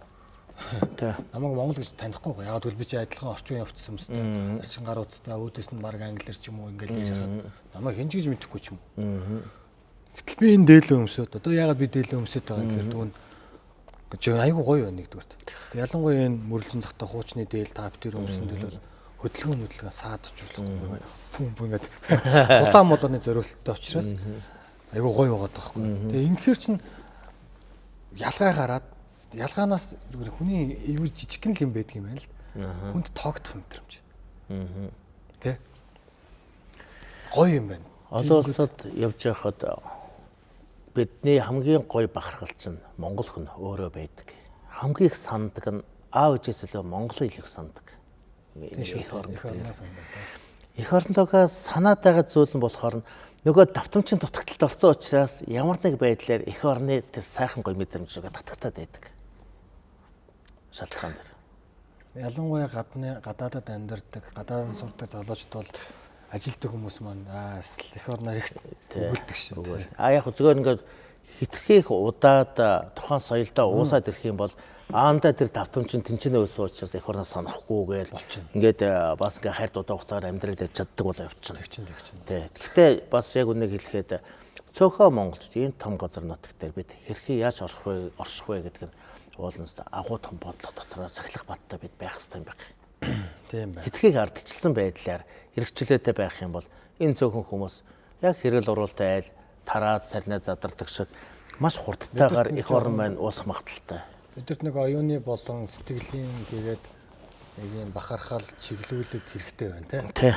Тэ. Намайг Монгол гэж танихгүй байгаа. Яг гэвэл би чи адилхан орчин үеийн явцсан юм өстэй. Орчин гар утастай өөдөөс нь баг англиар ч юм уу ингээл ярихад намайг хэн ч гэж мэдэхгүй ч юм уу. Гэтэл би энэ дээлээ өмсөд одоо яагаад би дээлээ өмсөд байгаа гэхээр түүн гэж айгүй гоё байна нэгдүгээрт. Тэг ялангуяа энэ мөрлөн захта хуучны дээл та битэр өмсөн дэл бол хөдөлгөөн саад учруулахгүй фүн фүн гэдэг тулаан молооны зориулттай учраас айгүй гоё байгаад байгаа байхгүй. Тэгээ ингэхээр чинь ялгаа гараад ялгаанаас зүгээр хүний эйгүү жижигхэн л юм байдаг юм байна л. Хүнд тоогдох мэдрэмж. Тэ? Гоё юм байна. Олон улсад явж байхад бидний хамгийн гоё бахархал чинь монгол хүн өөрөө байдаг. Хамгийн их сандаг нь аав ээжээс илүү монгол их сандаг. Их орноос сандаг. Их орнотойгоо санаад байгаа зүйл нь болохоор нөгөө давтамжийн дутагдалд орсон учраас ямар нэг байдлаар эх орны тэр сайхан гоё мэдрэмж рүүгээ татагтаад байдаг. Шалтгаан тэр. Ялангуяа гадаадад амьдардаг, гадаадад сурдаг залуучууд бол ажилтдаг хүмүүс маань эх орноор их өгүүлдэг шүү дээ. А яг зөвхөн ингээд хитрхи их удаад тухайн соёлдоо уусаад ирэх юм бол аандаа тэр давтамж нь тэнцэнэ өссөн учраас эх орноо санахгүйгээр ингээд бас ингээд хайр дудаа хугацаагаар амьдрал яж чаддаг бол явчихна. Тэгчин. Тэ. Гэхдээ бас яг үнэ хэлэхэд цөөхөн монголчууд ийм том газар нутаг дээр бид хэрхэн яаж орших вэ гэдэг нь ууланс агуу том бодлого дотроо сахилах баттай бид байх хэрэгтэй юм байна. Тийм байна. Хитрхийг ардчилсан байдлаар эрхчлөөтэй байх юм бол энэ цөөхөн хүмүүс яг хэрэл уруултай айл тараад сарнаа задардаг шиг Маш хурдтайгаар эх орн маань уусах магадлалтай. Бидэрт нэг оюуны болон сэтгэлийн тэгээд нэг юм бахархал чиглүүлэг хэрэгтэй байна тий. Тий.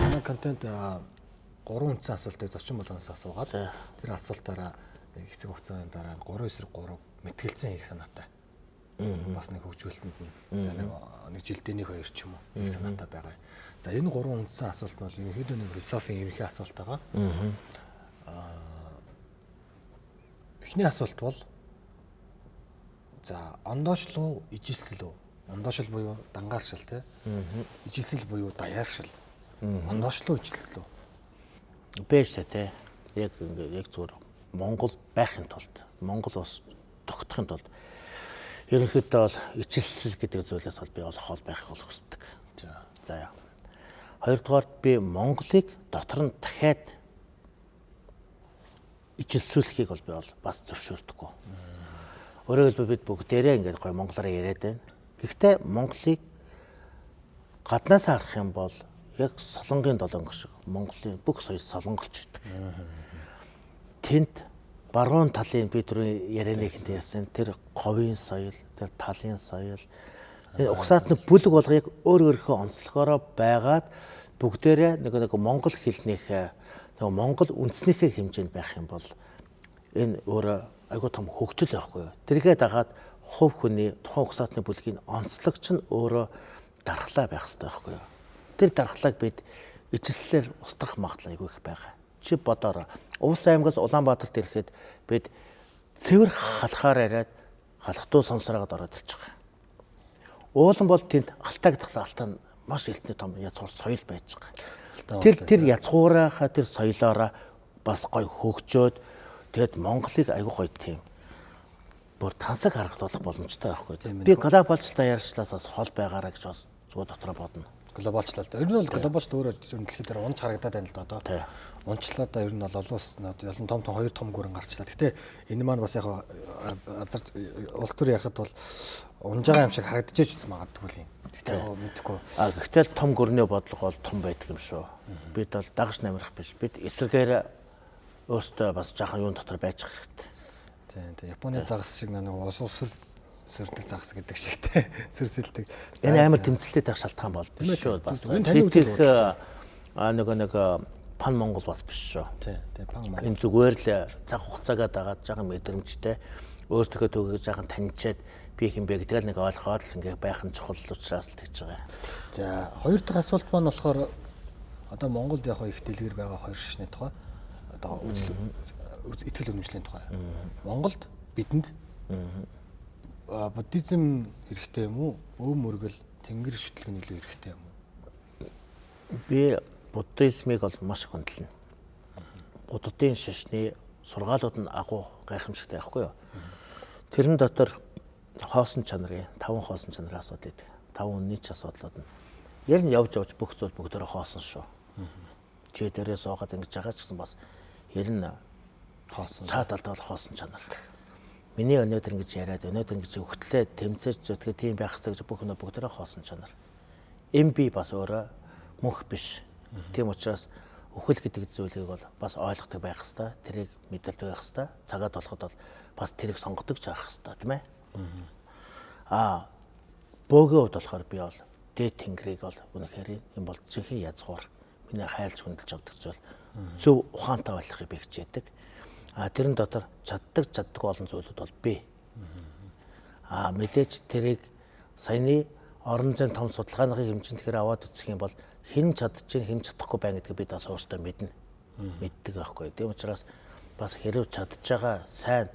Манай контент гурван үндсэн асуултыг зочин болгоноос асуугаад тэр асуултаараа нэг хэсэг хугацааны дараа 3 эсрэг 3 мэтгэлцэн хийх санаатай. Бас нэг хөгжүүлэлтэнд нь нэг жилдээ нэг хоёр ч юм уу хийх санаатай байгаа. За энэ гурван үндсэн асуулт нь бол ерөнхийдөө нэг философийн ерөнхий асуулт байгаа. Эхний асуулт бол за ондоошлоо ижилслэл үү? Ондоошл буюу дангааршил тий. Ижилсэл буюу даяаршил. Ондоошлоо ижилслэл үү? Бэш тий. Яг ингээд яг зүгээр Монгол байхын тулд, Монгол улс тогтохын тулд ерөнхийдөө бол ижилслэл гэдэг зүйлээс бол би бол хол байхыг бол хүсдэг. За яа. Хоёрдугаар би Монголыг дотор нь дахиад ижилсүүлэхийг бол би бол бас зөвшөөрдөггүй. Өөрөөр хэлбэл бид бүгдээрээ ингээд гоё монголоор яриад байна. Гэхдээ Монголыг гаднаас харах юм бол яг солонгын долоонго шиг Монголын бүх соёл солонгорч идэг. Тэнд баруун талын би түрүү ярианы ихэнд ярьсан тэр говийн соёл, тэр талын соёл, угсаат нь бүлэг болго яг өөр өөрийнхөө онцлогоороо байгаад бүгдээрээ нэг монгол хэлнийхээ нөгөө монгол үндснийхээ хэмжээнд байх юм бол энэ өөрөө айгүй том хөгжил байхгүй юу. Тэргээ дагаад хувь хүний тухайн угсаатны бүлгийн онцлогч нь өөрөө дархлаа байх хэрэгтэй байхгүй юу. Тэр дархлааг бид ижилслээр устгах магадлал айгүй их байгаа. Чи бодоорой. Увс аймгаас Улаанбаатарт ирэхэд бид цэвэр халахаар яриад халахтуу сонсороод ороод ирж байгаа. Уулан бол тэнд алтайг тагсан алтаа нь маш элтний том язгуур соёл байж байгаа. Тэр язгуурынхаа тэр соёлоороо бас гоё хөгжөөд тэгээд Монголыг айгүй гоё тийм бүр тансаг харагдуулах боломжтой байхгүй. Би глобалчлалаа ярьчлаас бас хол байгаараа гэж бас зүгээр дотроо бодно. Глобалчлал. Ер нь бол глобалчлал өөрөө дэлхий дээр унж харагдаад байна л да одоо. Унчлаа да ер нь бол олон улс олон том том хоёр том гүрэн гарчлаа. Гэтэ энэ маань бас яг азар улс төр ярихад бол унж байгаа юм шиг харагдчихэж байсан магадгүй л юм. Гэтэ яг мэдэхгүй. А гэхдээ л том гүрний бодлого бол том байдаг юм шүү. Бид бол дагаж намирах биш. Бид эсрэгээр өөрсдөө бас жаахан юун дотор байж хэрэгтэй. Тийм тийм. Японы загас шиг нэг улс сөрдөг загас гэдэг шиг те сөрсөлдөг. Энэ амар тэмцэлтэй байх шалтгаан бол биш шүү бас. Энэ таны үзэл нөгөө нэг пан Монгол бас биш шүү. Тийм тийм пан Монгол. Энэ зүгээр л цаг хугацаагаа дагаад жаахан мэдрэмжтэй өөртөө төгөөг жаахан таньчаад би хэм бэ гэдгээл нэг ойлгоод л ингээ байх нь чухал учраас л тэгж байгаа. За хоёр дахь асуулт маань болохоор одоо Монголд яг их дэлгэр байгаа хоёр шашны тухай одоо үзэл итгэл үнэмшлийн тухай. Монголд бидэнд буддизм хэрэгтэй юм уу? Өв мөргөл, тэнгэр шүтлэг нь илүү хэрэгтэй юм уу? Би буддизмыг бол маш хүндлэнэ. Буддын шашны сургаалууд нь агуу гайхамшигтай байхгүй юу? Тэрэн дотор хоосон чанарын, таван хоосон чанарын асуудал байдаг. Таван үнний ч асуудлууд нь. Ер нь явж явж бүх зүйл бүгдээрээ хоосон шүү. Чи дээрээ суугаад ингэж байгаа ч гэсэн бас ер нь хоосон. Цаа талдаа бол хоосон чанар. Миний өнөөдөр ингэж яриад, өнөөдөр ингэж өгтлээ, тэмцэж зүтгээ тийм байх хэрэгтэй гэж бүх өнөө бүгдээрээ хоосон чанар. Эм би бас өөрөө мөнх биш. Тийм учраас үхэл гэдэг зүйлийг бол бас ойлгодог байх хэрэгтэй, тэрийг мэдэлдэг байх хэрэгтэй. Цагаад болоход бол бас тэрийг сонгодог ч байх хэрэгтэй, тийм ээ. Аа бөөгийн хувьд болохоор би бол дээд тэнгэрийг бол үнэхээр юм бол жинхэнэ язгуур миний хайлж хүндэлж авдаг зүйл зөв ухаантай болохыг би хичээдэг. А тэрэн дотор чаддаг чаддаггүй олон зүйлүүд бол бий. А мэдээж тэрийг саяны орон зайн том судалгааныхын хэмжээнд тэгэхээр аваад үзэх юм бол хэн чадчих, хэн чадахгүй байна гэдгийг бид бас өөрсдөө мэднэ. Мэддэг байхгүй. Тийм учраас бас хэрв чадж байгаа сайн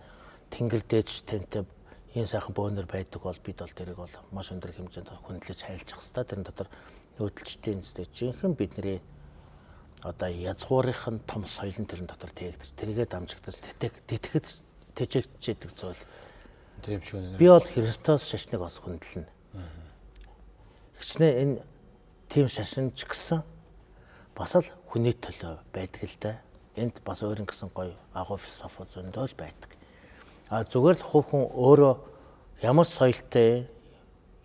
тэнгэр дээдш тэнтэй ийм сайхан бөөнөр байдаг бол бид бол тэрийг бол маш өндөр хэмжээнд хүндлэж хайлж явах хэрэгтэй. Тэрэн дотор нүүдэлчдийн зүг жинхэнэ бидний одоо язгуурынх нь том соёл нь тэрэн дотор тээгдэж, тэрийгэ дамжигдаж, тэтгэж, тэжээгчээдэг зүйл. Тийм шүү. Би бол Христос шашныг бас хүндлэнэ. Хичнээн энэ тийм шашин ч гэсэн бас л хүний төлөө байдаг л да. Энд бас өөр ингэсэн гоё агуу философи зөндөө л байдаг. А зүгээр л хувь хүн өөрөө ямар соёлтой,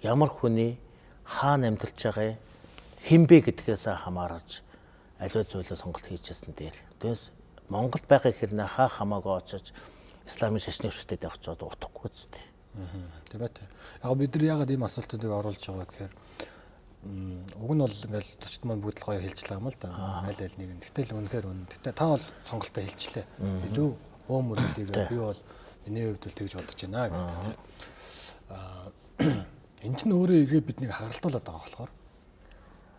ямар хүний хаана амьдарч байгаа, хэн бэ гэдгээс хамаарч Аливаа зүйлээ сонголт хийж ясан дээр. Түүнээс Монголд байгаа хэрнээ хаа хамаагүй очиж исламын шашны хүчтэй явах ч одоо утгагүй зү. Тийм ээ. Яг бид нар яагаад ийм асуултуудыг оруулж байгаа гэхээр уг нь бол ингээл төчт маань бүгд л гоё хэлж байгаа юм л да. Аль аль нэг нь. Гэтэл үнэхээр үнэн. Гэтэ та бол сонголтоо хэлжлээ. Илүү бөө мөрөлийг би бол миний хувьд бол тэгж бодож байна гэдэг тийм. Энэ чинь өөрөө эргээ биднийг хагалдуулаад байгаа болохоор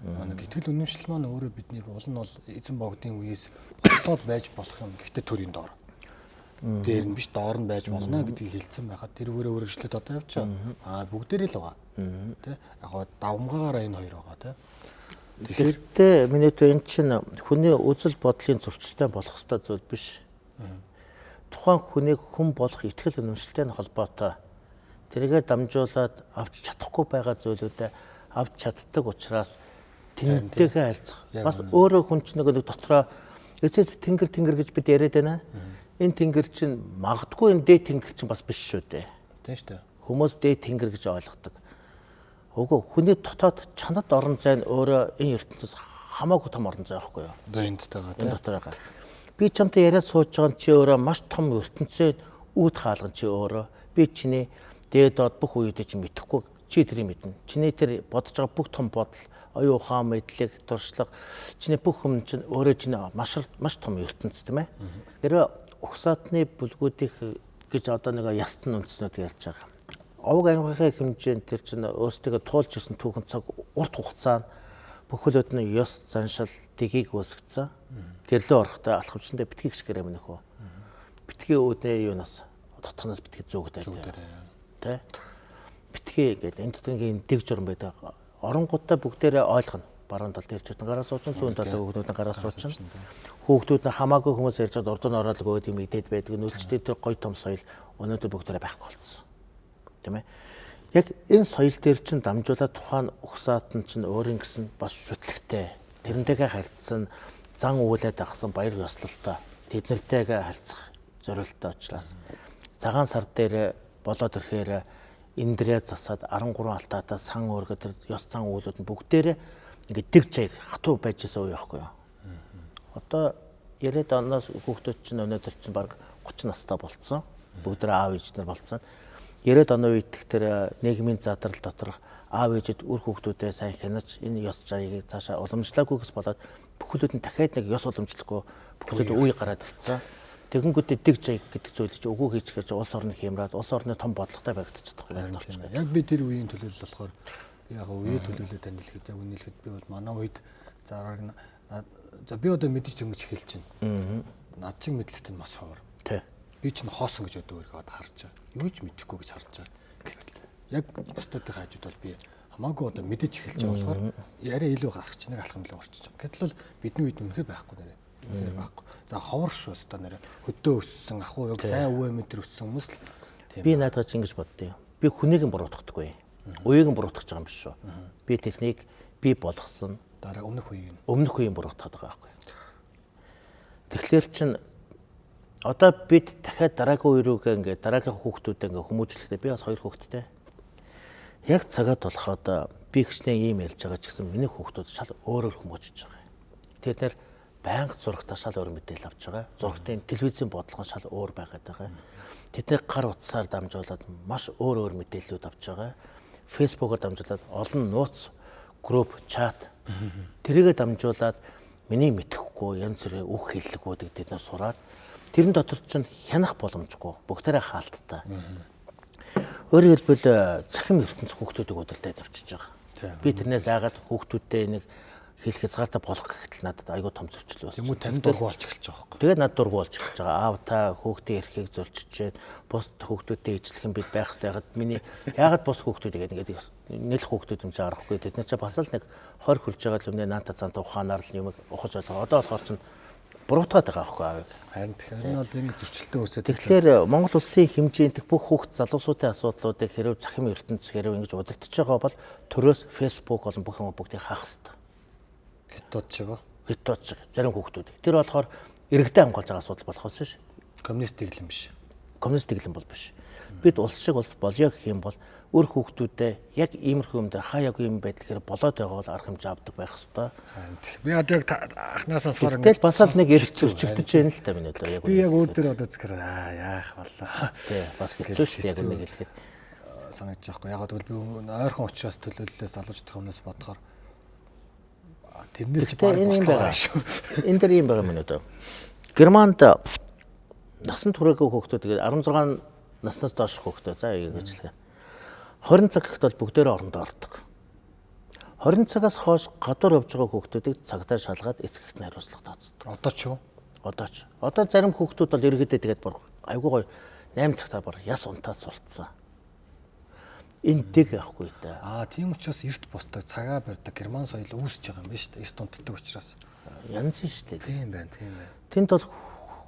нэг итгэл үнэмшил маань өөрөө биднийг уул нь бол эзэн богдын үеэс болтоод байж болох юм. Гэхдээ төрийн доор. Дээр нь биш доор нь байж болно гэдгийг хэлсэн байхад тэр өөрөө өргөжлөд одоо явж байгаа. Аа бүгдээрээ л байгаа. Тэ яг гоо давмгаагаараа энэ хоёр байгаа тэ. Тэгэхээр миний хувьд энэ чинь хүний үзэл бодлын зөрчилтэй болох ёстой зүйл биш. Тухайн хүнийг хүн болох итгэл үнэмшилтэй нь холбоотой. Тэргээ дамжуулаад авч чадахгүй байгаа зүйлүүдээ авч чаддаг учраас тэнтэйгээ харьцах. Бас өөрөө хүн чинь нэг дотроо эцэс тэнгэр тэнгэр гэж бид яриад байна. Энэ тэнгэр чинь магадгүй энэ дээд тэнгэр чинь бас биш шүү дээ. Тийм шүү дээ. Хүмүүс дээд тэнгэр гэж ойлгодог. Үгүй хүний дотоод чанад орон зай нь өөрөө энэ ертөнцөөс хамаагүй том орон зай байхгүй юу? Одоо энд байгаа тийм. Энэ дотор байгаа. Би чамтай яриад сууж байгаа нь чи өөрөө маш том ертөнцийн үүд хаалган чи өөрөө. Би чиний дээд доод бүх үеүүдээ чи мэдэхгүй чи тэрийг мэднэ. Чиний тэр бодож байгаа бүх том бодол, оюун ухаан, мэдлэг, туршлага чиний бүх юм чинь өөрөө чиний маш маш том ертөнц тийм ээ. Тэр угсаатны бүлгүүдийнх гэж одоо нэг ястан үндснүүд ярьж байгаа. Овог ангийнхаа хэмжээнд тэр чинь өөрсдөө туулж ирсэн түүхэн цаг урт хугацаанд бүхэлд нь ёс заншил дэгийг үүсгэсэн. Гэрлөө орохдоо алхамчтай битгий гიშгэрээ минь хөө. Битгий үүдээ юунаас дотхоноос битгий зөөгтэй. Тэ? Битгий гэдэг энэ дотор ингээ дэг журам байдаг. Оронгуудаа бүгдээрээ ойлгоно. Баруун талд ирж чадсан гараа суучин, зүүн талд хүүхдүүд нь гараа суучин. Хүүхдүүд нь хамаагүй хүмүүс ярьж чад урд нь ороод өгөөд юм идээд байдаг. Нөлчтэй тэр гоё том соёл өнөөдөр бүгдээрээ байхгүй болцсон. Тийм ээ. Яг энэ соёл дээр чинь дамжуулаад тухайн угсаат нь чинь өөрийн гэсэн бас шүтлэгтэй. Тэрнтэйгээ харьцсан зан үйлээ дагсан баяр ёслолтой тэднэртэйгээ харьцах зорилттой учраас цагаан сар дээр болоод ирэхээр эндрээ засаад 13 алтаатаа сан өөргө тэр ёс зан үйлүүд нь бүгдээрээ ингээд дэг чаяг хатуу байж байсан үе байхгүй юу. Одоо 90-ад оноос хүүхдүүд чинь өнөөдөр чинь баг 30 настай болцсон. Бүгд аав ээж нар болцсон. 90-ад оны үед тэр нийгмийн задрал доторх аав ээжид үр хүүхдүүдээ сайн хянаж энэ ёс жаягийг цаашаа уламжлаагүй гэс болоод бүхэлдүүд нь дахиад нэг ёс уламжлахгүй бүхэлдүүд үе гараад ирсэн. Тэгэнгүүтээ дэг жаяг гэдэг зүйл чинь үгүй хийчихээр чинь улс орны хямраад улс орны том бодлоготой баригдчих чадахгүй байдал болчихно. Яг би тэр үеийн төлөөлөл болохоор яг үеэ төлөөлөө танилхэд яг үнэлэхэд би бол манай үед зараг за би одоо мэдэж өнгөж эхэлж байна. Над чиг мэдлэгт нь маш ховор. Тэ. Би чинь хоосон гэж одоо өөрийгөө харж байгаа. Юу ч мэдэхгүй гэж харж байгаа. Гэтэл яг бусдын хажууд бол би хамаагүй одоо мэдэж эхэлж байгаа болохоор яриа илүү гарах чинь нэг алхам илүү гарч байгаа. Гэтэл бол бидний үед үнэхээр байхгүй нэрээ. Үнэхээр байхгүй. За ховор шүү өстой нэрээ. Хөдөө өссөн, ах уу яг сайн өвөө мэдэр өссөн хүмүүс л тийм. Би наадах чинь ингэж боддیں۔ Би хүнийг нь буруутгахдаггүй. Үеийг нь буруутгах юм биш шүү. Би техник би болгосон. Дараа өмнөх үеийг нь. Өмнөх үеийг буруутгаад байгаа байхгүй. Тэгэхээр чин одоо бид дахиад дараагийн үе рүүгээ ингээд дараагийн хүүхдүүдэд ингээд хүмүүжлэхдээ би бас хоёр хүүхэдтэй. Яг цагаад болоход би хичнээн ийм ярьж байгаа ч гэсэн миний хүүхдүүд шал өөрөөр хүмүүжиж байгаа. Тэд нэр байнга зурагтаа шал өөр мэдээлэл авч байгаа. Зурагтын телевизийн бодлого нь шал өөр байгаад байгаа. Тэд нар гар утсаар дамжуулаад маш өөр өөр мэдээллүүд авч байгаа. Фэйсбүүкээр дамжуулаад олон нууц групп, чат тэрийгэ дамжуулаад миний мэдэхгүй янз бүрийн үг хэллэгүүдийг тэд нар сураад тэрэн дотор чинь хянах боломжгүй бүгдээрээ хаалттай. Өөрөөр хэлбэл цахим ертөнц хүүхдүүдийг удирдах авчиж байгаа. Би тэрнээс айгаад хүүхдүүдтэй нэг хэл хязгаартай болох гэхтэл надад айгүй том зөрчил байсан. Тийм үү, танд дургу болж эхэлж байгаа байхгүй. Тэгээд надад дургу болж эхэлж байгаа. Аав та хүүхдийн эрхийг зөрчиж байна. Бус хүүхдүүдтэй ижлэх юм бид байх хэрэгтэй. Ягаад миний ягаад бус хүүхдүүд ингээд нэлэх хүүхдүүд юм чи аргагүй. Тэд нар чи бас л нэг 20 хүрж байгаа л өмнө наанта цаанта ухаанаар л юм ухаж ойлгоо. Одоо болохоор чинь буруутгаад байгаа байхгүй аавыг. Харин тэгэхээр бол ингэ зөрчилтэй үүсээд. Тэгэхээр Монгол улсын хэмжээнд бүх хүүхд залуусуудын асуудлуудыг хэрв цахим ертөнц хэрв ингэж удирдах байгаа бол төрөөс Facebook болон бүх юм бүгдийг хаах хэрэгтэй. Хятад шиг үү? Хятад шиг зарим хүүхдүүд. Тэр болохоор иргэдээ хамгаалж байгаа асуудал болохоос ш. Коммунист юм биш. Коммунист дэглэм бол биш. Бид улс шиг улс болёо гэх юм бол үр хүүхдүүдээ яг иймэрхүү юм дээр хаа яг ийм байдал хэрэг болоод байгаа бол арга хэмжээ авдаг байх хэвээр. Би одоо яг анхнаасаа сонсохоор ингээд бас л нэг эргэц өчигдөж байна л та миний бодлоор яг. Би яг өөр дээр одоо зөвхөр аа яах боллоо. Тий, бас хэцүү шүү дээ яг үнийг хэлэхэд санагдаж байхгүй. Яг гэвэл би ойрхон учраас төлөөллөөс залуучдын өмнөөс бодохоор тэрнээс ч баг бослоо шүү. Энэ дээр ийм байгаа юм байна одоо. Германд насан туршаагүй хүүхдүүд тэгээд 16 наснаас доош хүүхдүүд за ингэж хэлгээ. 20 цаг гэхэд бол бүгдээрээ орондоо ордог. 20 цагаас хойш гадуур явж байгаа хүүхдүүдийг цагтаа шалгаад эцэг эхний хариуцлага тооцдог. Одоо ч юу? Одоо ч. Одоо зарим хүүхдүүд бол ерөөдөө тэгээд бүр айгүй гоё 8 цагтаа бүр яс унтаад сурцсан. Энэ дэг явахгүй та. Аа тийм учраас эрт бусдаг, цагаа барьдаг герман соёл үүсэж байгаа юм байна шүү дээ. Эрт унтдаг учраас. Янз нь шүү дээ. Тийм байна, тийм байна. Тэнд бол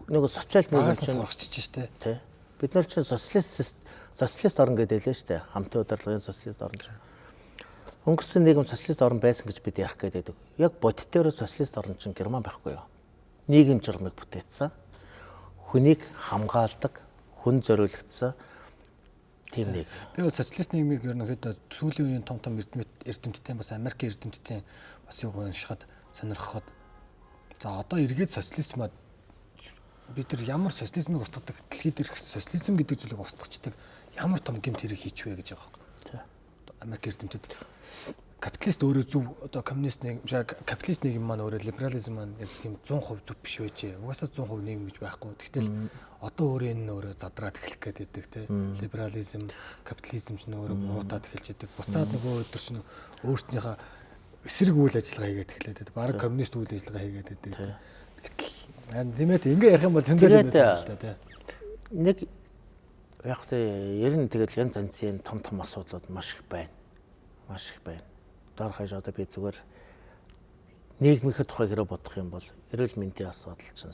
нөгөө социал нийгэм чинь сургачиж шүү дээ. Тий. Бид нар чинь социалист орн гэдэг лээ шүү дээ. Хамтын удирдлагын социалист орн чинь. Өнгөрсөн нийгэм социалист орн байсан гэж бид ярих гээд байдаг. Яг бодит дээр социалист орн чинь Герман байхгүй юу? Нийгэм журмыг бүтээсэн. Хүнийг хамгаалдаг, хүн зориулагдсан тийм нэг. Би бол социалист нийгмийг ерөнхийдөө сүүлийн үеийн том том эрдэмтдийн бас Америкийн эрдэмтдийн бас юу уншихад сонирхоход за одоо эргээд социализмаа бид нар ямар социализмыг устгадаг, дэлхийд ирэх социализм гэдэг зүйлийг устгачдаг ямар том гэмт хэрэг хийч вэ гэж байгаа байхгүй. Америк эрдэмтэд капиталист өөрөө зөв одоо коммунист нийгэм, капиталист нийгэм маань өөрөө либерализм маань яг тийм 100% зөв биш байжээ. Угаасаа 100% нийгэм гэж байхгүй. Тэгтэл одоо өөрөө энэ нь өөрөө задраад эхлэх гээд байдаг те. Либерализм, капитализм ч өөрөө буруутаад эхэлж байдаг. Буцаад нөгөө өдөр чинь өөрсдийнхөө эсрэг үйл ажиллагаа хийгээд эхлээд байдаг. Бараг коммунист үйл ажиллагаа хийгээд байдаг. Гэтэл тийм ээ ингээ ярих юм бол зөндөл юм байна л да те. Нэг яг тэ ер нь тэгэл янз янзын том том асуудлууд маш их байна. Маш их байна. Дор хаяж одоо би зүгээр нийгмийнхээ тухай хэрэг бодох юм бол эрүүл мэндийн асуудал ч юм.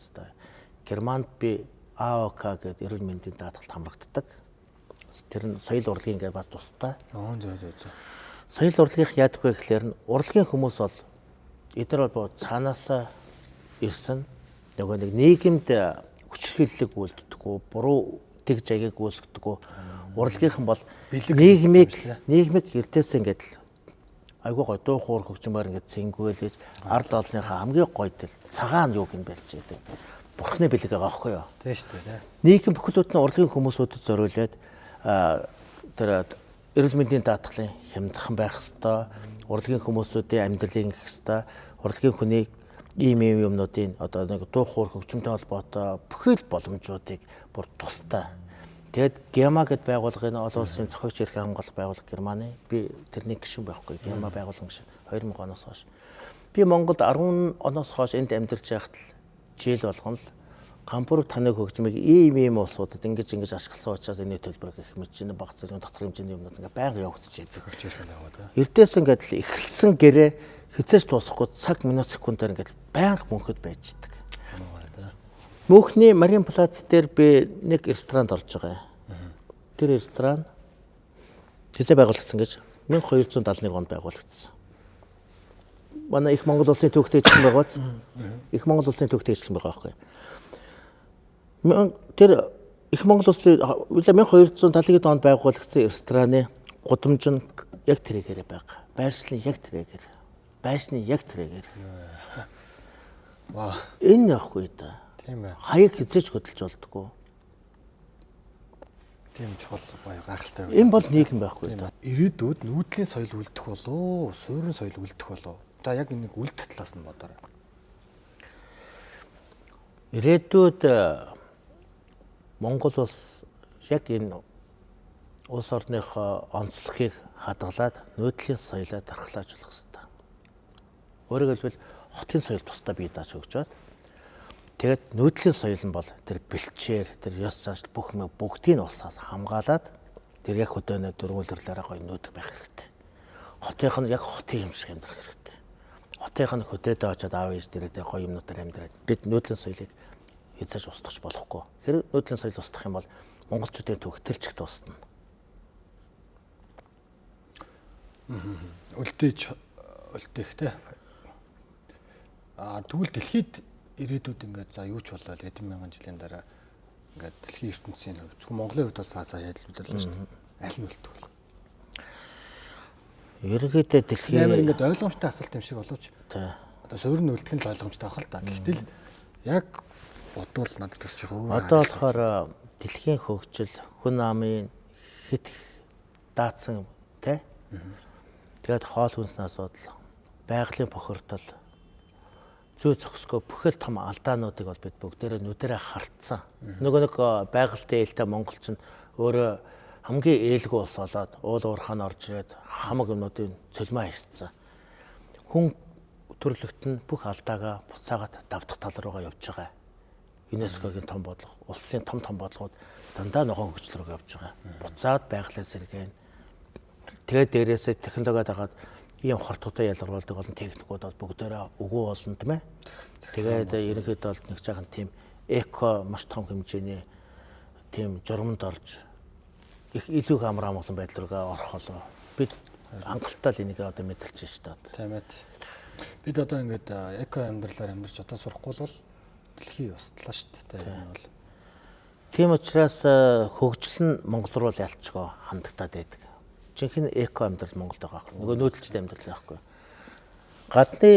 Германд би АОК гэдэг эрүүл мэндийн даатгалд хамрагддаг. Тэр нь соёл урлагийн ингээд бас тустай. Зөө зөө зөө. Соёл урлагийнх яадаг вэ гэхлээр нь урлагийн хүмүүс бол эдгээр бол цаанаасаа ирсэн нөгөө нэг нийгэмд хүчирхийллийг үйлддэггүй, буруу тэг жагийг үүсгэдэггүй. Урлагийнхан бол нийгмийг эртээсээ ингээд л айгүй гой дуу хуур хөгжмөөр ингээд цэнгүүлж ард олныхаа хамгийн гоё тэл цагаан юуг нь барьж идэг. Бурхны бэлэг байгаа аахгүй юу? Тийм шүү дээ. Нийгэм бүхэлдүүд нь урлагийн хүмүүсүүдэд зориулаад тэр эрүүл мэндийн даатгалын хямдхан байх хэвээр, урлагийн хүмүүсүүдийн амьдралыг ингэх хэвээр, урлагийн хүний ийм ийм юмнуудын одоо нэг дуу хуур хөгжмөнтэй холбоотой бүхэл боломжуудыг бүр тустай. Тэгээд ГЕМА гэд байгууллагын олон улсын зохиогч эрхээ хамгаалах байгууллага Германы би тэрний гишүүн байхгүй. ГЕМА байгуулган гишүүн 2000 оноос хойш. Би Монголд 10 оноос хойш энд амьдарч байхад л жил болгон л Гамбург таны хөгжмийг ийм ийм улсуудад ингэж ингэж ашигласан учраас энэ төлбөр гэх мэт чинь баг зэрэг дотор хэмжээний юмнууд ингээ байнга явагдаж байдаг. Зохиогч эрх нь яваад. Эрдээс ингээд л эхэлсэн гэрээ хизээж дуусахгүй цаг минут секундаар ингээд байнга мөнхөд байж идэг. Мөнхний Марин Плац дээр би нэг ресторанд орж байгаа. Тэр ресторан хизээ байгуулагдсан гэж 1271 онд байгуулагдсан. Манай их Монгол улсын түүхтэй ижилхэн байгаа биз? Их Монгол улсын түүхтэй ижилхэн байгаа байхгүй. Тэр их Монгол улсын 1271 онд байгуулагдсан рестораны гудамж нь яг тэрэгээрээ байгаа. Байршлын яг тэрэгээр. Байшны яг тэрэгээр. Вау. Энэ яахгүй да. Тийм ээ. Хаяг хизээч хөдөлж болдгоо. Тийм чухал гоё гайхалтай. Энэ бол нийгэм байхгүй да. Ирээдүйд нүүдлийн соёл үлдэх болов уу? Суурин соёл үлдэх болов уу? Та яг нэг үлдэх талаас нь бодоорой. Ирээдүйд Монгол улс яг энэ улс орныхоо онцлогийг хадгалаад нүүдлийн соёлоо дархлааж болох хэрэгтэй. Өөрөөр хэлбэл хотын соёл тусдаа бий дааж өгчөөд тэгээд нүүдлийн соёл нь бол тэр бэлчээр тэр ёс заншил бүх юм бүгдийг нь улсаас хамгаалаад тэр яг хөдөөнөө дөрвөлөрлөөрөө гоё нүүдэг байх хэрэгтэй. Хотынх нь яг хотын юм шиг амьдрах хэрэгтэй. Хотынх нь хөдөөдөө очиод аав ээж дээрээ тэр гоё юмнуудаар амьдраад бид нүүдлийн соёлыг хязгаарч устгах болохгүй. Хэрэг нүүдлийн соёл устгах юм бол монголчуудын түүх тэр чигт устна. Үлдээж үлдээх те. Аа тэгвэл дэлхийд ирээдүйд ингээд за юу ч болоо хэдэн мянган жилийн дараа Ингээд дэлхийн ертөнцийн хувьд зөвхөн Монголын хувьд бол цаа ялбарлаа шүү дээ. Аль нь үлдэх вэ? Ерөнхийдөө дэлхийн амар ингээд ойлгомжтой асуулт юм шиг боловч одоо суурь нь үлдэх нь л ойлгомжтой байх л да. Гэвтэл яг бодвол надад бас жоохон өөр. Одоо болохоор дэлхийн хөгжил, хүн амын хит даацсан тий. Тэгээд хоол хүнсний асуудал, байгалийн бохирдол, зүй зохисгүй бүхэл том алдаануудыг бол бид бүгдээрээ нүдэрээ хартсан. Нөгөө нэг байгальтай ээлтэй монголч нь өөрөө хамгийн ээлгүй улс болоод уул уурхай нь орж ирээд хамаг юмнуудын цөлмөө хайсцсан. Хүн төрлөخت нь бүх алдаагаа буцаагаад давтах тал руугаа явж байгаа. ЮНЕСКО-гийн том бодлого, улсын том том бодлогууд дандаа ногоон хөгжил рүү явж байгаа. Буцаад байгалаа сэргээн. Тэгээд дээрээсээ технологио дагаад ийм хортуудаа ялгаруулдаг олон техникүүд бол бүгдээрээ үгүй болно тийм ээ. Тэгээд ерөнхийдөө бол нэг жаахан тийм эко маш том хэмжээний тийм журамд орж их илүү их амар амгалан байдал руугаа орох болов. Бид хангалттай л энийг одоо мэдэлж шүү дээ. Тийм ээ. Бид одоо ингээд эко амьдралаар амьдарч одоо сурахгүй бол дэлхий устлаа шүү дээ. Энэ бол. Тийм учраас хөгжил нь Монгол руу ялчгоо хандагтаад байдаг. Жинхэнэ эко амьдрал Монголд байгаа байхгүй. Нөгөө нүүдэлчтэй амьдрал байхгүй. Гадны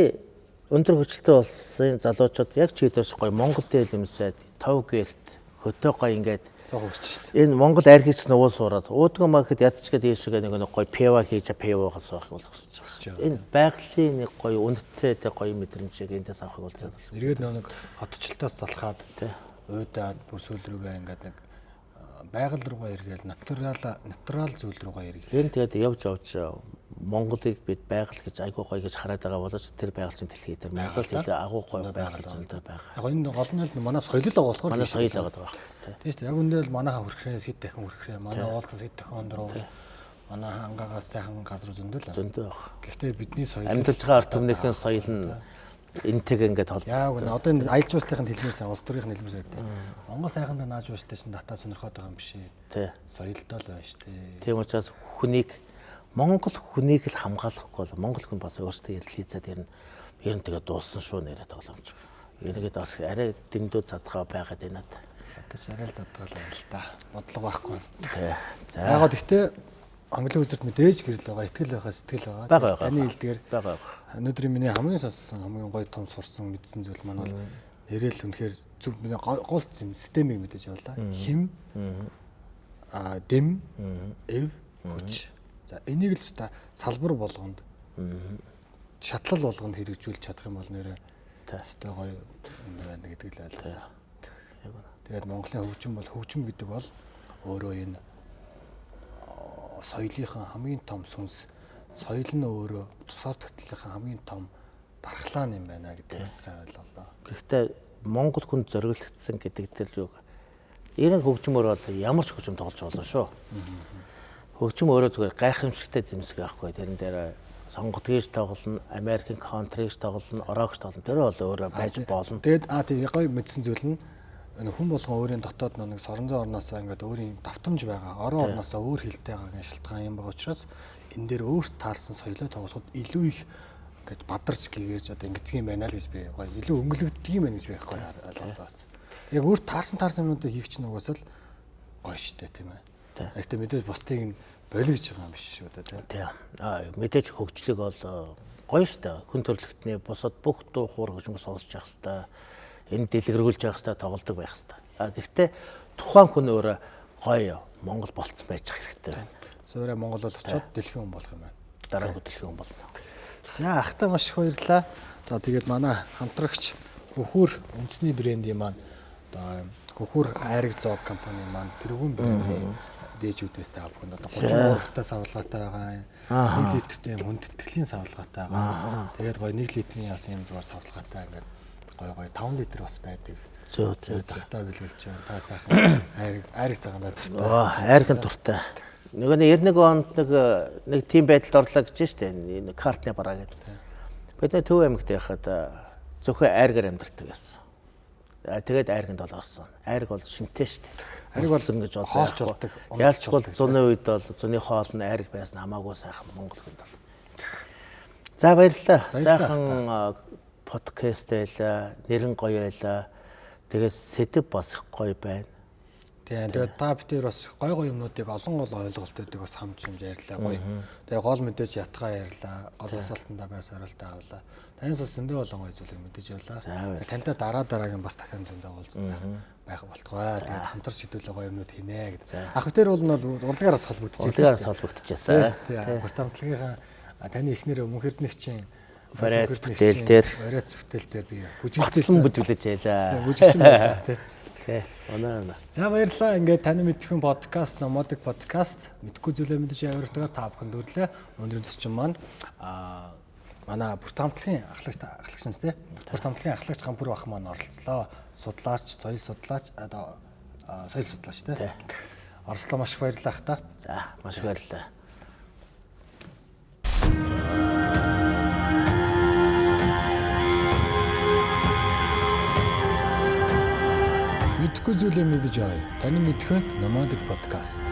өндөр хөгжилтэй улсын залуучууд яг чийдэрч гоё Монгол дээл юмсаад тов гэрт хөтөө гоё ингээд цог өгч шүү дээ. Энэ Монгол архич нугуул сураад уудган маа гэхэд ядчгээд ийшээ нэг гоё пиво хийж пивоогоо суух бол хүсэж байгаа. Энэ байгалийн нэг гоё үнэтэй тэ гоё мэдрэмжийг эндээс авахыг бол тэр бол. Эргээд нэг хотчлтоос залхаад уйдаад бүр сүүл рүүгээ ингээд нэг байгаль руугаа эргээл натурал зүйл руугаа эргэх. Энэ тэгээд явж явж Монголыг бид байгаль гэж айгуу гоё гэж хараад байгаа боловч тэр байгаль чинь дэлхий дээр Монголоос илүү агуу гоё байгаль зөндөө байгаа. Яг энэ гол нь л манай соёл л байгаа болохоор манай соёл байгаа байх. Тийм шүү дээ. Яг үндэ л манай хүрхрээс хэд дахин хүрхрээ, манай уулсаас хэд дахин өндөр уул, манай хангаагаас сайхан газар зөндөө л. Зөндөө байх. Гэхдээ бидний соёл амьдарч байгаа ард түмнийхэн соёл нь энтэйг ингээд холбоо. Яг үнэ. Одоо энэ аялал жуулчлалын хэлмээрсэн, улс төрийн хэлмээрсэн гэдэг. Монгол сайхандаа нааж уушлаа чинь татаа сонирхоод байгаа юм биш ээ. Тий. Соёлдоо л байна шүү дээ. Тийм учраас хүнийг Монгол хүнийг л хамгаалахгүй бол Монгол хүн бас өөрсдөө ярилцаад ер нь тэгээд дууссан шүү нэрээ тоглоомч. Энийгээд бас арай дэндүү задгаа байгаад байна даа. Одоо ч арай л задгаа л байна л да. Бодлого байхгүй. Тий. За яг гэхдээ Английн үзэрт мэдээж гэрэл байгаа, итгэл байхаа сэтгэл байгаа. Таны хэлдгээр байгаа. Өнөөдрийн миний хамгийн сонссон, хамгийн гоё том сурсан, мэдсэн зүйл маань бол нэрэл үнэхээр зөв гол системийг мэдээж явуулаа. Хим, дэм, эв, хүч. За энийг л та салбар болгонд шатлал болгонд хэрэгжүүлж чадах юм бол нэрээ өстой гоё юм байна гэдэг л ойлголоо. Тэгээд Монголын хөгжим бол хөгжим гэдэг бол өөрөө энэ соёлынхаа хамгийн том сүнс, соёл нь өөрөө тусгаар тогтнолынхаа хамгийн том дархлаа юм байна гэдэг сайн ойлголоо. Гэхдээ Монгол хүн зориглогдсон гэдэг тэр юу? Энэ хөгжмөр бол ямар ч хөгжим тоглож болно шүү. Хөгжим өөрөө зүгээр гайхамшигтай зэмсэг байхгүй. Тэрэн дээр сонгодгийж тоглоно, Америкийн контригж тоглоно, орогч тоглоно. Тэр бол өөрөө байж болно. Тэгээд тийм гоё мэдсэн зүйл нь хүн болгон өөрийн дотоод нэг сорон зон орноосоо ингээд өөрийн давтамж байгаа. Орон орноосоо өөр хилтэй байгаагийн шалтгаан юм байгаа учраас энэ дээр өөрт таарсан соёлоо тоглоход илүү их ингээд бадарч гэгэрж одоо ингэдэг юм байна л гэж би гоё илүү өнгөлөгддөг юм байна гэж би гоё ойлголоо бас. Яг өөрт таарсан юмнуудыг хийх чинь угаасаа л гоё штэ тийм ээ. Гэхдээ мэдээж бусдыг нь болгож байгаа юм биш шүү дээ тийм. Тийм. Мэдээж хөгжлийг бол гоё штэ. Хүн төрөлхтний бусад бүх дуу хуур хөгжмөг сонсож явах хэвээр энэ дэлгэрүүлж явах хэвээр тоглодог байх хэвээр. Гэхдээ тухайн хүн өөрөө гоё Монгол болцсон байж хэрэгтэй байна. Суурэ Монгол бол очиод дэлхийн хүн болох юм байна. Дараагийн дэлхийн хүн болно. За ахтай маш их баярлалаа. За тэгээд манай хамтрагч Хөхөр үндэсний брендийн маань одоо Хөхөр айраг зоог компани маань тэргүүн брендийн дээжүүдээс та бүхэнд одоо 33-тай савлгаатай байгаа. 1 литртэй юм хүндэтгэлийн савлгаатай байгаа. Тэгээд гоё 1 литрийн яс юм зүгээр савлгаатай ингээд гоё гоё 5 литр бас байдаг. Зөө зөө захтаа бэлгэлж байна. Та сайхан айраг цагаанаа дуртай. Айрагын дуртай. Нөгөө 91 онд нэг тийм байдалд орлоо гэж штэ. Энэ картны бараа гэдэг. Бид нар Төв аймагт байхад зөвхөн айргаар амьдардаг байсан. Тэгээд айрганд бол орсон. Айраг бол шимтэй штэ. Айраг бол ингэж хоолч болдог. Ялч бол зуны үед бол зуны хоол нь айраг байсан хамаагүй сайхан Монгол хүнд бол. За баярлалаа. Сайхан подкаст байлаа, нэрэн гоё байлаа. Тэгээд сэдэв бас их гоё байна. Тийм. Тэгээд та битэр бас гой гой юмнуудыг олон гол ойлголтуудыг бас хамж юмж ярьлаа гоё. Тэгээ гол мэдээж ятгаа ярьлаа. Гол асуултандаа байс хариултаа авлаа. Танаас бас зөндөө олон гоё зүйлийг мэдээж явлаа. Тантай дараа дараагийн бас дахин зөндөө уулзсан байх болтугай. Тэгээд хамтарч хэдүүлээ гоё юмнууд хийнэ гэдэг. Ах битэр бол нь бол урлагаар бас холбогдчихсэн. Урлагаар холбогдчихсан. Тийм. Бүрт хамтлагийнхаа таны эхнэр Мөнх Эрдэнэгчийн Вариац бүтээл дээр вариац бүтээл дээр би бүжиглсэн бүжиглэж байлаа. Бүжигчин байлаа тий. Тий. Оноо. За баярлалаа. Ингээд таны мэдхэн подкаст, Номодик подкаст мэдгүй зүйлээ мэдэж авиртгаар та бүхэнд өрлөө. Өнөөдрийн зочин маань манай Бүрт хамтлагийн ахлагч нь тий. Бүрт хамтлагийн ахлагч Гампүр бах маань оролцлоо. Судлаач, соёл судлаач, одоо соёл судлаач тий. Оролцлоо, маш их баярлалаа та. За, маш их баярлалаа. Мэдхгүй зүйлээ мэдэж авъя. Таны мэдхэн Nomadic podcast.